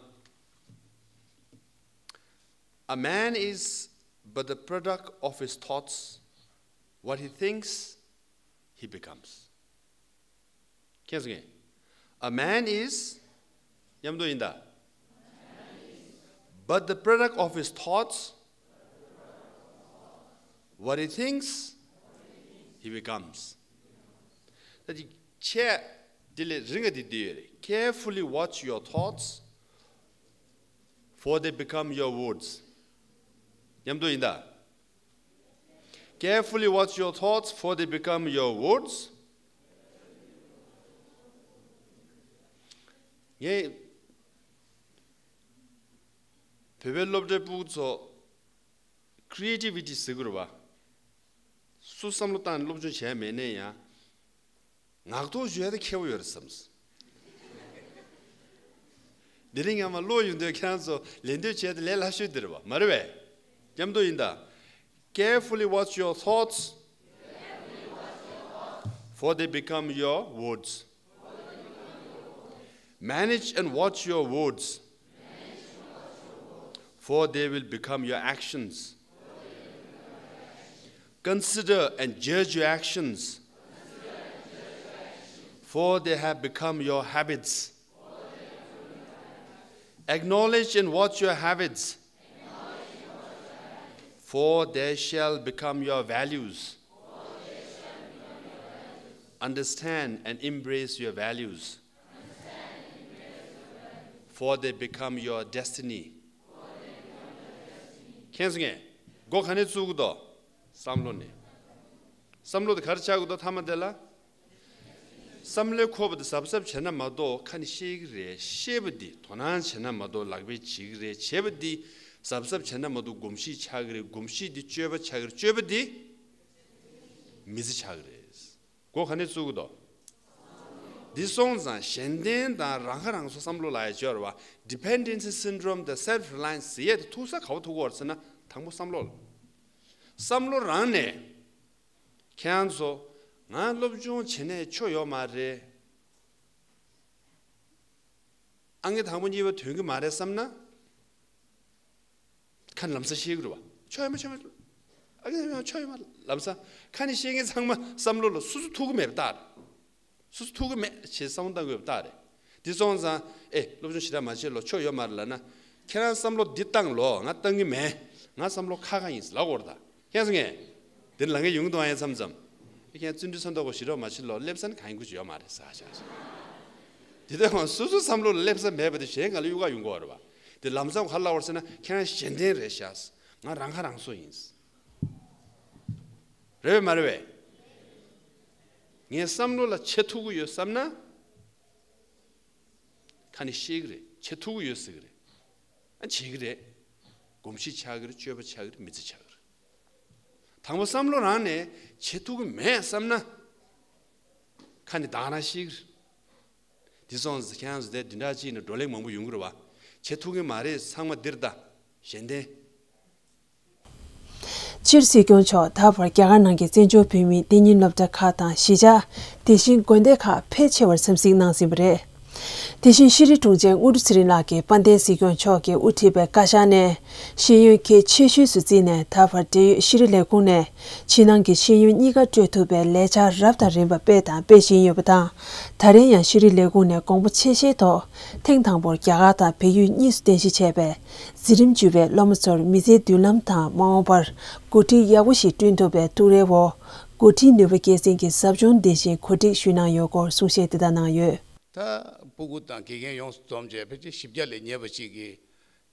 A man is but the product of his thoughts. What he thinks, he becomes. ཁྱེད་ཚོ་ངས། A man is མཉམ་དུ་ཡིན་ད། But the product of his thoughts, what he thinks, he becomes. ད་ཅིག་ཆེ་དེ་ལས་རིང་ང་དེ་དུས་ཡོད་རེད། Carefully watch your thoughts, for they become your words. མཉམ་དུ་ཡིན་ད། Carefully watch your thoughts, for they become your words. ངས་བོད་པའི་སློབ་གྲྭའི་ཕྲུ་གུ་ཚོ་creativity་ཟེར་དགོས་རེད་བ། སུ་བསམ་བློ་བཏང་ནས་སློབ་སྦྱོང་བྱས་མེད་ནའི་ཡང་། ངག་ཐོག་ཞུ་ཡ་དེ་མཁས་པོ་ཡོད་རེད་བསམས། འདི་རིང་སྔ་མ་ལོ་ཡོང་དུས་ཁྱེད་རང་ཚོ་ལེན་འདོད་བྱས་ཏེ་ལས་སླ་ཤོས་འདི་རེད་བ། མ་རེད་བས། མཉམ་དུ་ཡིན་ད། Carefully watch your thoughts, for they become your words. Manage and watch your words, for they will become your actions. Consider and judge your actions, for they have become your habits. Acknowledge and watch your habits, for they shall become your values. Understand and embrace your values, for they become your destiny. ཁྱེད་ཚོ་ངས་འགོ་ག་ནས་བཙུགས་ཀྱི་འདུག་བསམ་བློ་ནས། བསམ་བློ་དེ་ག་རེ་ཆགས་ཀྱི་འདུག་མཐའ་མ་དེ་ལ། བསམ་བློའི་འཁོར་བ་དེ་གཟབ་གཟབ་བྱས་ན་མ་གཏོགས་ཁ་ནས་བཤད་ཀྱི་རེད། བཤད་པ་འདི་དོ་སྣང་བྱས་ན་མ་གཏོགས་ལག་པས་བྱེད་ཀྱི་རེད། བྱས་པ་འདི་གཟབ་གཟབ་བྱས་ན་མ་གཏོགས་གོམས་གཤིས་ཆགས་ཀྱི་རེད། གོམས་གཤིས་འདི་སྤྱོད་པ་ཆགས་ཀྱི་རེད། སྤྱོད་པ་འདི་མི་ཚེ་ཆགས་ཀྱི་རེད། འགོ་ག་ནས་བཙུགས་ཀྱི་འདུག་འདི་སོང་ཙང་གཞན་བརྟེན་དང་རང་ཁ་རང་གསོ་བསམ་བློ་ལ་ཡ་སྦྱོར་བ། Dependency syndrome དང་self reliance ཟེར་ཡས་དེ་ཐུག་ས་ག་བ་ཐུག་གི་ཡོད་རེད་ཟེར་ན། དང་པོ་བསམ་བློ་ལ། བསམ་བློ་རང་ནས། ཁྱེད་རང་ཚོ་ང་སློབ་སྦྱོང་བྱེད་ནས་ཆོ་ཡོད་མ་རེད། ཨང་ཀི་དང་པོ་གཉིས་པ་ཐོན་གྱི་མ་རེད་བསམ་ན། ཁ་ནས་ལམ་སང་བཤད་ཀྱི་རེད་བ། ཆོ་ཡོད་མ་ཆོ་མ། ཨང་ཀི་ཆོ་ཡོད་མ་ལམ་སང་། ཁ་ནས་བཤད་མཁན་ཚང་མ་བསམ་བློ་ལ་སོ་སོ་ཐུག་གི་མེད་པ་རྟགས་རེད། སོ་སོ་ཐུག་གི་མེད་ཅེས་བསམ་བློ་བཏང་དགོས་པ་རྟགས་རེད། དེ་སོང་ཙང་ཨེ་སློབ་སྦྱོང་ཞེ་དྲག་མ་བྱེད་ལོ། ཆོ་ཡོད་མ་རེད་ལབ་ན། ཁྱེད་རང་བསམ་བློ་འདི་བཏང་ལོ། ང་བཏང་གི་མེད། ང་བསམ་བློ་ཁ་ཁ་ཡིན་ལབ་དགོས་རེད་ད། ཁྱེད་ཚོ་ངས། འདིར་ལང་གི་ཡོང་གི་འདུག་ཨ་ཡ་མཚམས་མཚམས། ཨེ་ཁྱེད་རང་བརྩོན་འགྲུས་ཚོ་འདོགས་པ་ཞེ་དྲག་མ་བྱེད་ལོ། སླེབས་ས་ནི་གང་ཡིན་དགོས་ཀྱི་ཡོད་མ་རེད་ཟེར་བཞག་སོང་། དེ་དུས་ང་སོ་སོ་བསམ་བློ་ལ་སླེབས་ས་མེད་པ་དེ་གཞན་ག་ལ་གཡུག་ག་ཡོང་གི་ཡོད་རེད་བ། དེ་ལམ་སང་ག་རེ་ལབ་པ་རེད་ཟེར་ན། ཁྱེད་རང་གཞན་བརྟེན་རེད་ཤག་ང་རང་ཁ་རང་གསོ་ཡིན། རེད་བས་མ་རེད་བས། ངས་བསམ་བློ་ལ་བྱེད་ཐུབ་ཀྱི་ཡོད་བསམ་ན། ཁ་ནས་བཤད་ཀྱི་རེད། བྱེད་ཐུབ་ཀྱི་ཡོད་ཟེར་གྱི་རེད། ཨ་བྱེད་ཀྱི་རེད། གོམས་གཤིས་ཆགས་ཀྱི་རེད། སྤྱོད་པ་ཆགས་ཀྱི་རེད། མི་ཚེ་ཆགས་ཀྱི་རེད། དང་པོ་བསམ་བློ་རང་ནས་བྱེད་ཐུབ་ཀྱི་མེད་བསམ་ན། ཁ་ནས་དག་རང་བཤད་ཀྱི་རེད། དེ་སོང་ཙང་ཁྱེད་རང་ཚོ་དེ་བདུན་ཕྲག་གཅིག་ནས་བགྲོ་གླེང་མང་པོ་ཡོང་གི་རེད་བ། བྱེད་ཐུབ་ཀྱི་མ་རེད། ཚང་མ་འདིར་ལྟ། གཞན་བརྟེན། སྤྱིར་སྲིད་སྐྱོང་མཆོག་ད་བར་རྒྱ་གར་ནང་གི་བཙན་བྱོལ་བོད་མིའི་གཏན་ཉིན་སློབ་གྲྭ་ཁག་དང་གཞིས་ཆགས། དེ་བཞིན་དགོན་སྡེ་ཁག་ཕལ་ཆེ་བར་འཚམས་གཟིགས་གནང་ཟིན་པ་རེད། དེ་བཞིན་ཤེས་རིག་དྲུང་ཆེ་དངོས་གྲུབ་ཚེ་རིང་ལགས་ཀྱིས་དཔལ་ལྡན་སྲིད་སྐྱོང་མཆོག་གིས་དབུ་ཁྲིད་པའི་བཀའ་ཤག་ནས་ཤེས་ཡོན་གལ་ཆེ་ཤོས་སུ་བརྩིས་ནས། ད་བར་འབྲེལ་ཡོད་ཤེས་རིག་ལས་ཁུངས་ནས་ཕྱི་ནང་གི་ཤེས་ཡོན་གཉིས་ཀ་སྤྲོད་ཐུབ་པའི་ལས་འཆར་རབ་དང་རིམ་པ་སྤེལ་དང་སྤེལ་བཞིན་ཡོད་པ་དང་། ད་རེས་ཡང་ཤེས་རིག་ལས་ཁུངས་ནས་དགོངས་པ་ཆེ་བཞེས་ཐོག་ཐེངས་དང་པོར་རྒྱ་གར་དང་བལ་ཡུལ་གཉིས་སུ་རྟེན་གཞི་བྱས་པའི་འཛིན་རིམ་བཅུ་པའི་སློབ་མ་ཚོར་མི་ཚེའི་མདུན་ལམ་དང་མ་འོངས་པར་འགོ་ཁྲིད་ཡག་པོ་ཞིག་བསྐྲུན་ཐུབ་པའི་ཐུགས་རེའི་འོག་འགོ་ཁྲིད་ནུས་པ་སྐྱེད་སྲིང་གི་ཟབ་སྦྱོང་དེ་བཞིན་གོ་སྒྲིག་ཞུས་གནང་ཡོད་སྐོར་གསུང་བཤད་དེ་ལྟར་གནང་ཡོད། ད་སྤུ་གུ་དང་དགེ་རྒན་ཡོངས་སུ་འཛོམས་བྱས་ཕལ་ཆེར་བཞི་བརྒྱ་ལས་ཉེ་བ་ཅིག་གིས་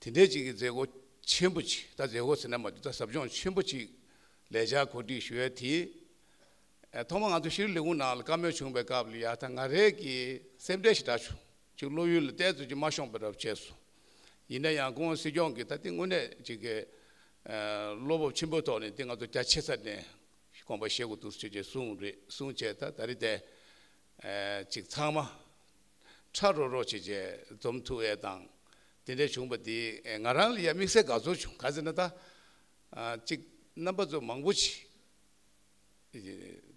དེ་འདྲའི་ཅིག་གི་མཛད་སྒོ་ཆེན་པོ་ཅིག་ད་མཛད་སྒོ་ཟེར་ན་མ་འདུག་ད་ཟབ་སྦྱོང་ཆེན་པོ་ཅིག་ལས་འཆར་གོ་སྒྲིག་ཞུ་ཡ་དེ། ཐོག་མར་ང་ཚོ་ཤེས་རིག་ལས་ཁུངས་ནང་ལ་བཀའ་མོལ་བྱུང་བའི་སྐབས་ལ་ཡ་ད་ང་རང་གི་སེམས་ཁྲལ་ཞེ་དྲག་བྱུང་། ཅིག་བློ་ཡུལ་ལ་ཏོག་ཙམ་ཅིག་མ་ཤོང་པ་འདྲ་བོ་བྱས་སོང་། ཡིན་ན་ཡང་སྐུ་ངོ་སྲིད་སྐྱོང་གིས་ད་དེ་དངོས་གནས་ཅིག་གི་བློ་སྤོབས་ཆེན་པོའི་ཐོག་ནས་དེ་ང་ཚོ་རྒྱ་ཆེ་ས་ནས་དགོངས་པ་བཞེས་དགོས་འདུག་ཅེས་གསུངས་རེད། གསུངས་བྱས་ད་ད་རེས་དེ་ཅིག་ཚང་མ་ཁྲ་རོ་རོ་བྱས་བྱས་འཛོམས་ཐུབ་ཡས་དང་། དེ་འདྲ་བྱུང་བ་དེ་ང་རང་ལ་ཡ་དམིགས་བསལ་དགའ་ཚོར་བྱུང་། ག་ཟེར་ན་ད་ཅིག་རྣམ་པ་ཚོ་མང་པོ་ཅིག་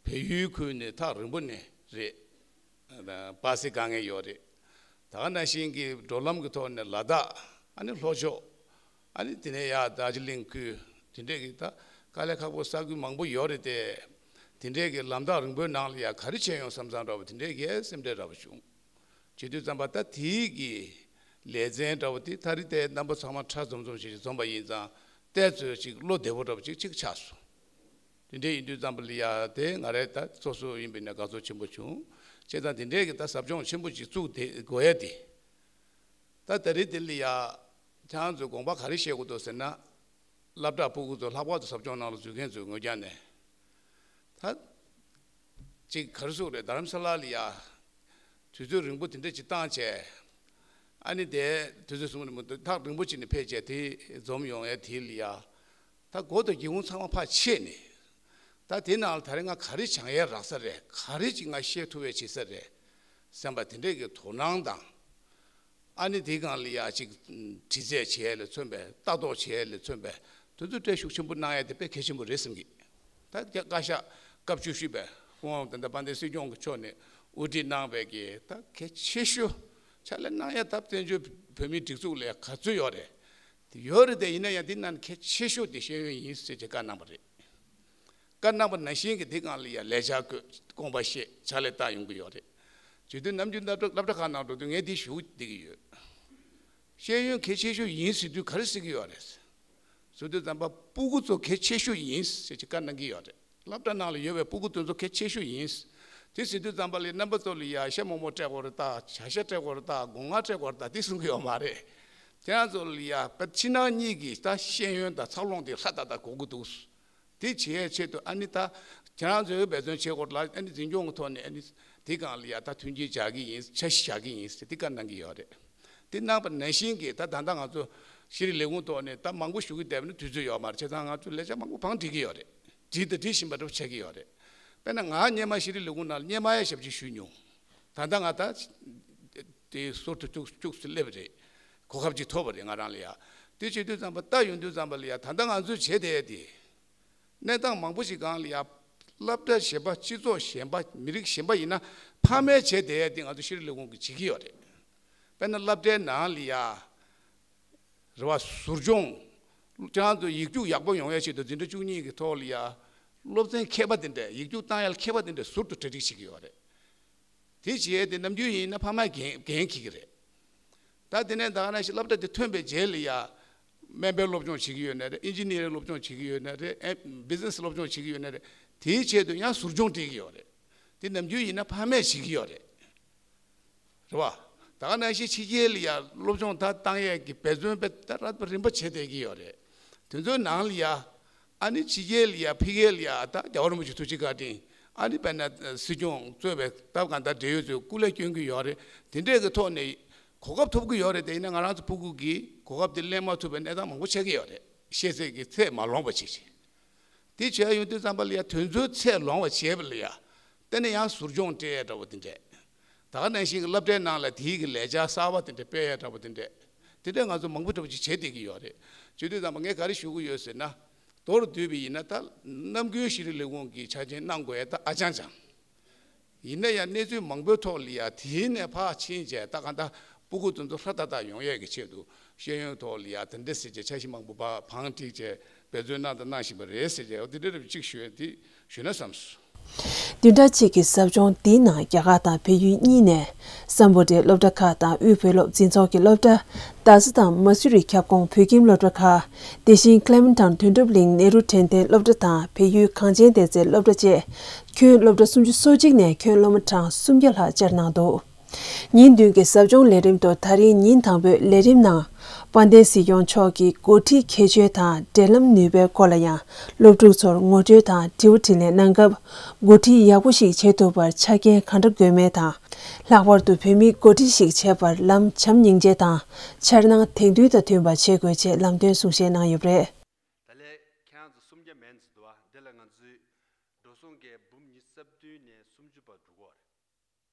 བལ་ཡུལ་ཁུལ་ནས་ཐག་རིང་པོ་ནས་རེད། པ་སེ་དཀའ་ངལ་ཡོད་རེད། ད་ག་ནང་བཞིན་གྱི་འགྲོ་ལམ་གྱི་ཐོག་ནས་ལ་དྭགས། ཨ་ནི་ལྷོ་ཕྱོགས། ཨ་ནི་དེ་ནས་ཡར་རྡོ་རྗེ་གླིང་ཁུལ། དེ་འདྲས་ཀྱི་ད་དཀའ་ལས་ཁག་པོ་ས་ཁུལ་མང་པོ་ཡོད་རེད་དེ། དེ་འདྲས་ཀྱི་ལམ་ཐག་རིང་པོའི་ནང་ལ་ཡ་ག་རེ་བྱས་ཡོང་བསམ་བསམ་འདྲ་བོ་དེ་འདྲས་ཀྱི་སེམས་ཁྲལ་འདྲ་བོ་བྱུང་། བྱེད་དུས་ཙམ་པ་ད་དེའི་གི་ལེ་ཚན་འདྲ་བོ་དེ་ད་རེས་དེ་རྣམ་པ་ཚང་མ་ཁྲ་འཛོམས་འཛོམས་ཞིག་འཛོམས་པ་ཡིན་ཙང་ཏོག་ཙམ་ཅིག་བློ་བདེ་པོ་འདྲ་བོ་ཅིག་ཅིག་ཆགས་སོང་། དེ་འདྲ་ཡིན་དུས་ཙམ་པ་ལ་ཡ་དེ་ང་རའི་ད་སོ་སོ་ཡིན་པའི་ནས་དགའ་ཚོར་ཆེན་པོ་བྱུང་། བྱས་ཙང་དེ་འདྲའི་གི་ད་ཟབ་སྦྱོང་ཆེན་པོ་ཅིག་བཙུགས་དེ་དགོས་ཡ་དེ། ད་ད་རེས་དེ་ལ་ཡ་ཁྱེད་རང་ཚོས་དགོངས་པ་ག་རེ་བཞེས་དགོས་འདུག་ཟེར་ན། སློབ་གྲྭ་སྤུ་གུ་ཚོ་ལྷག་པར་དུ་ཟབ་སྦྱོང་ནང་ལ་འཛུལ་མཁན་ཚོའི་ངོས་རྒྱ་ནས། ད་ཅིག་ག་རེ་ཟེར་དགོས་རེད། རྡ་རམ་ས་ལ་ལ་ཡ་དུས་ཚོད་རིང་པོ་དེ་འདྲ་ཅིག་བཏང་བྱས། ཨ་ནི་དེ་དུས་ཚོད་གསུམ་རིང་པོ་ཐག་རིང་པོ་ཅིག་ནས་ཕེབས་བྱས་དེ་འཛོམས་ཡོང་ཡ་དེ་ལ་ཡ། ད་སྒོ་དང་སྒེའུ་ཁུང་ཚང་མ་ཕར་ཕྱེས་ནས། ད་དེ་ནང་ལ་ད་རེས་ང་ག་རེ་སྦྱང་ཡས་རག་ས་རེད། ག་རེ་ཅིག་ང་ཤེས་ཐུབ་ཡས་བྱེད་ས་རེད་བསམ་པ་དེ་འདྲས་ཀྱི་དོ་སྣང་དང་། ཨ་ནི་དེའི་སྒང་ལ་ཡ་ཅིག་དྲི་རྩད་བྱེད་ཡས་ལ་མཚོན་པའི་ལྟ་རྟོག་བྱེད་ཡས་ལ་མཚོན་པའི་དེ་ཚོ་སྤྲོ་ཤུགས་ཆེན་པོ་གནང་ཡས་དེ་དཔེ་གལ་ཆེན་པོ་རེད་བསམ་གི། ད་བཀའ་ཤག་སྐབས་བཅུ་བཞི་པའི་སྐུ་ངོ་ད་ལྟ་དཔལ་ལྡན་སྲིད་སྐྱོང་གི་ཕྱོགས་ནས་དབུ་ཁྲིད་གནང་བའི་གི་ད་གལ་ཆེ་ཤོས་ཕྱག་ལས་གནང་ཡས་ད་བཙན་བྱོལ་བོད་མིའི་སྒྲིག་འཛུགས་ལ་ག་ཚོད་ཡོད་རེད། དེ་ཡོད་རེད་དེ། ཡིན་ན་ཡང་དེ་ནང་གལ་ཆེ་ཤོས་དེ་ཤེས་ཡོན་ཡིན་ཟེར་བྱས་བཀའ་གནང་བ་རེད། བཀའ་གནང་བ་ནང་བཞིན་གྱི་དེ་སྒང་ལ་ཡ་ལས་འཆར་བཀོད། དགོངས་པ་བཞེས། ཕྱག་ལས་བསྟར་ཡོང་གི་ཡོད་རེད། བྱེད་དུས་ནམ་རྒྱུན་སློབ་གྲྭ་སློབ་གྲྭ་ཁག་ནང་འགྲོ་དུས་ངས་འདི་ཞུ་བསྡད་ཀྱི་ཡོད། ཤེས་ཡོན་གལ་ཆེ་ཤོས་ཡིན་ཟེར་དུས་ག་རེ་ཟེར་གྱི་ཡོད་རེད། ཟེར་དུས་ཙམ་པ་སྤུ་གུ་ཚོ་གལ་ཆེ་ཤོས་ཡིན་ཟེར་གྱི་བཀའ་གནང་གི་ཡོད་རེད། སློབ་གྲྭ་ནང་ལ་ཡོད་པའི་སྤུ་གུ་དེ་ཚོ་གལ་ཆེ་ཤོས་ཡིན། དེ་ཟེར་དུས་ཙམ་པ་ལ་རྣམ་པ་ཚོ་ལ་ཡ་ཤ་མོག་མོག་སྤྲད་དགོས་རེད་ད། བྱ་ཤ་སྤྲད་དགོས་རེད་ད། སྒོ་ང་སྤྲད་དགོས་རེད་ད། དེ་གསུང་གི་ཡོད་མ་རེད། ཁྱེད་རང་ཚོ་ལ་ཡ་ཕྱི་ནང་གཉིས་ཀྱི་ད་ཤེས་ཡོན་དང་འཚར་ལོངས་དེ་ཧྲ་ཏག་ཏག་དགོས་ཀྱི་འདུག། དེ་བྱེད་ཡས་ཆེད་དུ་ཨ་ནི་ད་ཁྱེད་རང་ཚོས་འབད་བརྩོན་བྱེད་དགོས་ལ། ཨ་ནི་འཛིན་སྐྱོང་གི་ཐོག་ནས་ཨ་ནི་དེ་སྒང་ལ་ཡ་ད་མཐུན་རྐྱེན་སྦྱར་གྱི་ཡིན། འཆར་གཞི་བཞག་གི་ཡིན་ཟེར་དེ་བཀའ་གནང་གི་ཡོད་རེད། དེ་གནང་བ་ནང་བཞིན་གྱི་ད་ད་ལྟ་ང་ཚོ་ཤེས་རིག་ལས་ཁུངས་ཐོག་ནས་ད་མང་པོ་ཞུ་གི་བསྡད་པ་ནི་དུས་ཚོད་ཡོད་མ་རེད། བྱས་ཙང་ང་ཚོ་ལས་འཆར་མང་པོ་བང་སྒྲིག་གི་ཡོད་རེད། སྒྲིག་དང་སྒྲིག་བཞིན་པ་འདྲ་པོ་ཆགས་ཀྱི་ཡོད་རེད། དཔེར་ན་ང་སྔོན་མ་ཤེས་རིག་ལས་ཁུངས་ནང་ལ་སྔོན་མ་ཡང་ཞབས་ཕྱི་ཞུས་མྱོང་། ད་ལྟ་ང་ད་དེ་ཟུར་དུ་བཅུག་བཅུག་སུ་སླེབས་པ་རེད། གོ་སྐབས་ཅིག་ཐོབ་པ་རེད་ང་རང་ལ་ཡ། དེ་བྱེད་དུས་ཙམ་པ་ལྟ་ཡོང་དུས་ཙམ་པ་ལ་ཡ་ད་ལྟ་ང་ཚོས་བྱེད་བསྡད་ཡ་དེ། གནས་སྟངས་མང་པོ་ཞིག་སྒང་ལ་ཡ། སློབ་གྲྭ་གཞན་པ། སྤྱི་ཚོགས་གཞན་པ། མི་རིགས་གཞན་པ་ཡིན་ན་ཕ་མས་བྱས་བསྡད་ཡ་དེ་ང་ཚོ་ཤེས་རིག་ལས་ཁུངས་ཀྱིས་བྱེད་ཀྱི་ཡོད་རེད། དཔེར་ན་སློབ་གྲྭའི་ནང་ལ་ཡ། རེད་བ། ཟུར་སྦྱོང་། ཁྱེད་རང་ཚོ་ཡིག་རྒྱུགས་ཡག་པོ་ཡོང་ཡ་ཆེད་དུ་འཛིན་གྲྭ་བཅུ་གཉིས་ཀྱི་ཐོག་ལ་ཡ། སློབ་ཚན་མཁས་པ་དེ་འདྲ། ཡིག་རྒྱུགས་བཏང་ཡ་མཁས་པ་དེ་འདྲ་ཟུར་དུ་གྲ་སྒྲིག་བྱེད་ཀྱི་ཡོད་རེད། དེ་བྱས་ཏེ་ནམ་རྒྱུན་ཡིན་ན་ཕ་མ་འགན་འགན་འཁྱེར་གྱི་རེད། ད་དེ་ནས་ད་ག་ནང་བཞིན་སློབ་གྲྭ་དེ་ཐོན་པའི་རྗེས་ལ་ཡ། སྨན་པའི་སློབ་སྦྱོང་བྱེད་ཀྱི་ཡོད་ན་རེད། ཨིན་ཇི་ནི་ཡར་སློབ་སྦྱོང་བྱེད་ཀྱི་ཡོད་ན་རེད། ཨེ། བི་ཛི་ནེ་སི་སློབ་སྦྱོང་བྱེད་ཀྱི་ཡོད་ན་རེད། དེའི་ཆེད་དུ་ཡང་ཟུར་སྦྱོང་སྤྲད་ཀྱི་ཡོད་རེད། དེ་ནམ་རྒྱུན་ཡིན་ན་ཕ་མས་བྱེད་ཀྱི་ཡོད་རེད། རེད་བ། ད་ག་ནང་བཞིན་ཕྱི་རྒྱལ་ལ་ཡ་སློབ་སྦྱོང་ད་བཏང་ཡས་ཀྱི་འབད་བརྩོན་དཔེ་ད་ར་རིམ་པ་བྱེད་བསྡད་ཀྱི་ཡོད་རེད། དེ་ཚོའི་ནང་ལ་ཡ། ཨ་ནི་ཕྱི་རྒྱལ་ལ་ཡ་ཕ་གིར་ལ་ཡ་ད་རྒྱལ་བ་རིན་པོ་ཆེ་ཐུགས་རྗེ་བཀའ་དྲིན། ཨ་ནི་དཔེར་ན་སྲིད་སྐྱོང་གཙོས་པའི་སྟབས་གང་ལྟར་འབྲེལ་ཡོད་ཚོས་སྐུ་ལས་བསྐྱོན་གྱི་ཡོད་རེད། དེ་འདྲས་ཀྱི་ཐོག་ནས་གོ་སྐབས་ཐོབ་ཀྱི་ཡོད་རེད། དེ་ཡིན་ན་ང་རང་ཚོ་སྤུ་གུ་གིས་གོ་སྐབས་དེ་ལེན་མ་ཐུབ་པའི་གནས་སྟངས་མང་པོ་ཆགས་ཀྱི་ཡོད་རེད། ཤེས་ཚད་ཀྱི་ཚད་མ་ལོངས་པ་ཅིག་ཅིག་དེ་བྱས་ཡོང་དུས་ཙམ་པ་ལ་ཡ་དེ་ཚོའི་ཚད་ལོངས་པ་བྱས་པ་ལ་ཡ། དེ་ནས་ཡང་ཟུར་སྦྱོང་སྤྲད་ཡ་འདྲ་བོ་དེ་འདྲས། ད་ག་ནང་བཞིན་གྱི་སློབ་གྲྭའི་ནང་ལ་དེའི་གི་ལས་འཆར་གསར་བ་དེ་འདྲ་སྤེལ་ཡ་འདྲ་བོ་དེ་འདྲས། དེ་འདྲས་ང་ཚོ་མང་པོ་འདྲ་བོ་ཅིག་བྱེད་བསྡད་ཀྱི་ཡོད་རེད། བྱེད་དུས་ཙམ་པ་ངས་ག་རེ་ཞུ་གི་ཡོད་ཟེར་ན། མདོར་བསྡུས་པ་ཡིན་ན་ད་ནམ་རྒྱུན་ཤེས་རིག་ལས་ཁུངས་ཀྱི་ཆ་རྐྱེན་གནང་དགོས་ཡ་ད་ཨ་ཅང་ཅང་། ཡིན་ན་ཡང་གནས་ཚུལ་མང་པོའི་ཐོག་ལ་ཡ་དེའི་ནས་ཕར་ཕྱིན་བྱས་ད་ག་འདྲ་སྤུ་གུ་དེ་ཚོ་ཧྲ་ཏག་ཏག་ཡོང་ཡས་ཀྱི་ཆེད་དུ་ཤེས་ཡོན་ཐོག་ལ་ཡ་དེ་འདྲ་ཟེར་བྱས་འཆར་གཞི་མང་པོ་ཕར་བང་བསྒྲིགས་བྱས་འབད་བརྩོན་གནང་དང་གནང་བཞིན་པ་རེད་ཟེར་བྱས་འོ་དེ་འདྲ་རེ་གཅིག་ཞུ་ཡས་དེ་ཞུས་ན་བསམས་སོང་། བདུན་ཕྲག་གཅིག་གི་ཟབ་སྦྱོང་འདིའི་ནང་རྒྱ་གར་དང་བལ་ཡུལ་གཉིས་ནས་སམ་བྷོ་ཊའི་སློབ་གྲྭ་ཁག་དང་དབུས་བོད་སློབ་འཛིན་ཚོགས་ཀྱི་སློབ་གྲྭ། རྡ་ས་དང་མ་སུ་རི་ཁྱབ་ཁོངས་བོད་ཁྱིམ་སློབ་གྲྭ་ཁག་དེ་བཞིན་ཀླེ་མན་ཊོན་དོན་གྲུབ་གླིང་ནེ་རུ་འགྲེམས་སྟོན་སློབ་གྲྭ་དང་བལ་ཡུལ་གངས་ཅན་བདེ་རྩའི་སློབ་གྲྭ་བཅས་ཁྱོན་སློབ་གྲྭ་སུམ་ཅུ་སོ་གཅིག་ནས་ཁྱོན་སློབ་མ་གྲངས་སུམ་བརྒྱ་ལྷག་བཅར་གནང་འདུག་ཉིན་བདུན་གྱི་ཟབ་སྦྱོང་ལས་རིམ་དུ་ད་རིང་ཉིན་དང་པོའི་ལས་རིམ་ནང་ དཔལ་ལྡན་སྲིད་སྐྱོང་མཆོག་གིས་འགོ་ཁྲིད་ཁྱད་ཆོས་དང་འབྲེལ་ལམ་ནུས་པའི་སྐོར་ལ་ཡང་སློབ་ཕྲུག་ཚོར་ངོ་སྤྲོད་དང་དྲི་བ་དྲིས་ལན་གནང་སྐབས། འགོ་ཁྲིད་ཡག་པོ་ཞིག་བྱེད་ཐུབ་པར་ཆ་རྐྱེན་གང་འདྲ་དགོས་མེད་དང་། ལྷག་པར་དུ་བོད་མིའི་འགོ་ཁྲིད་ཞིག་བྱེད་པར་ལམ་བྱམས་སྙིང་རྗེ་དང་འཆར་སྣང་དེང་དུས་དང་མཐུན་པ་བྱེད་དགོས་ཅེས་ལམ་སྟོན་གསུང་བཤད་གནང་ཡོད་པ་རེད། ད་ལས་ཁྱེད་རང་ཚོ་སུམ་བརྒྱ་མན་ཙམ་འདུག་བ། འདི་ལ་ང་ཚོས་འགྲོ་སོང་བརྒལ་འབུམ་ཉི་ཤུ་རྩ་བདུན་ནས་སུམ་ཅུ་བར་འགྲོ་གི་ཡོད་རེད།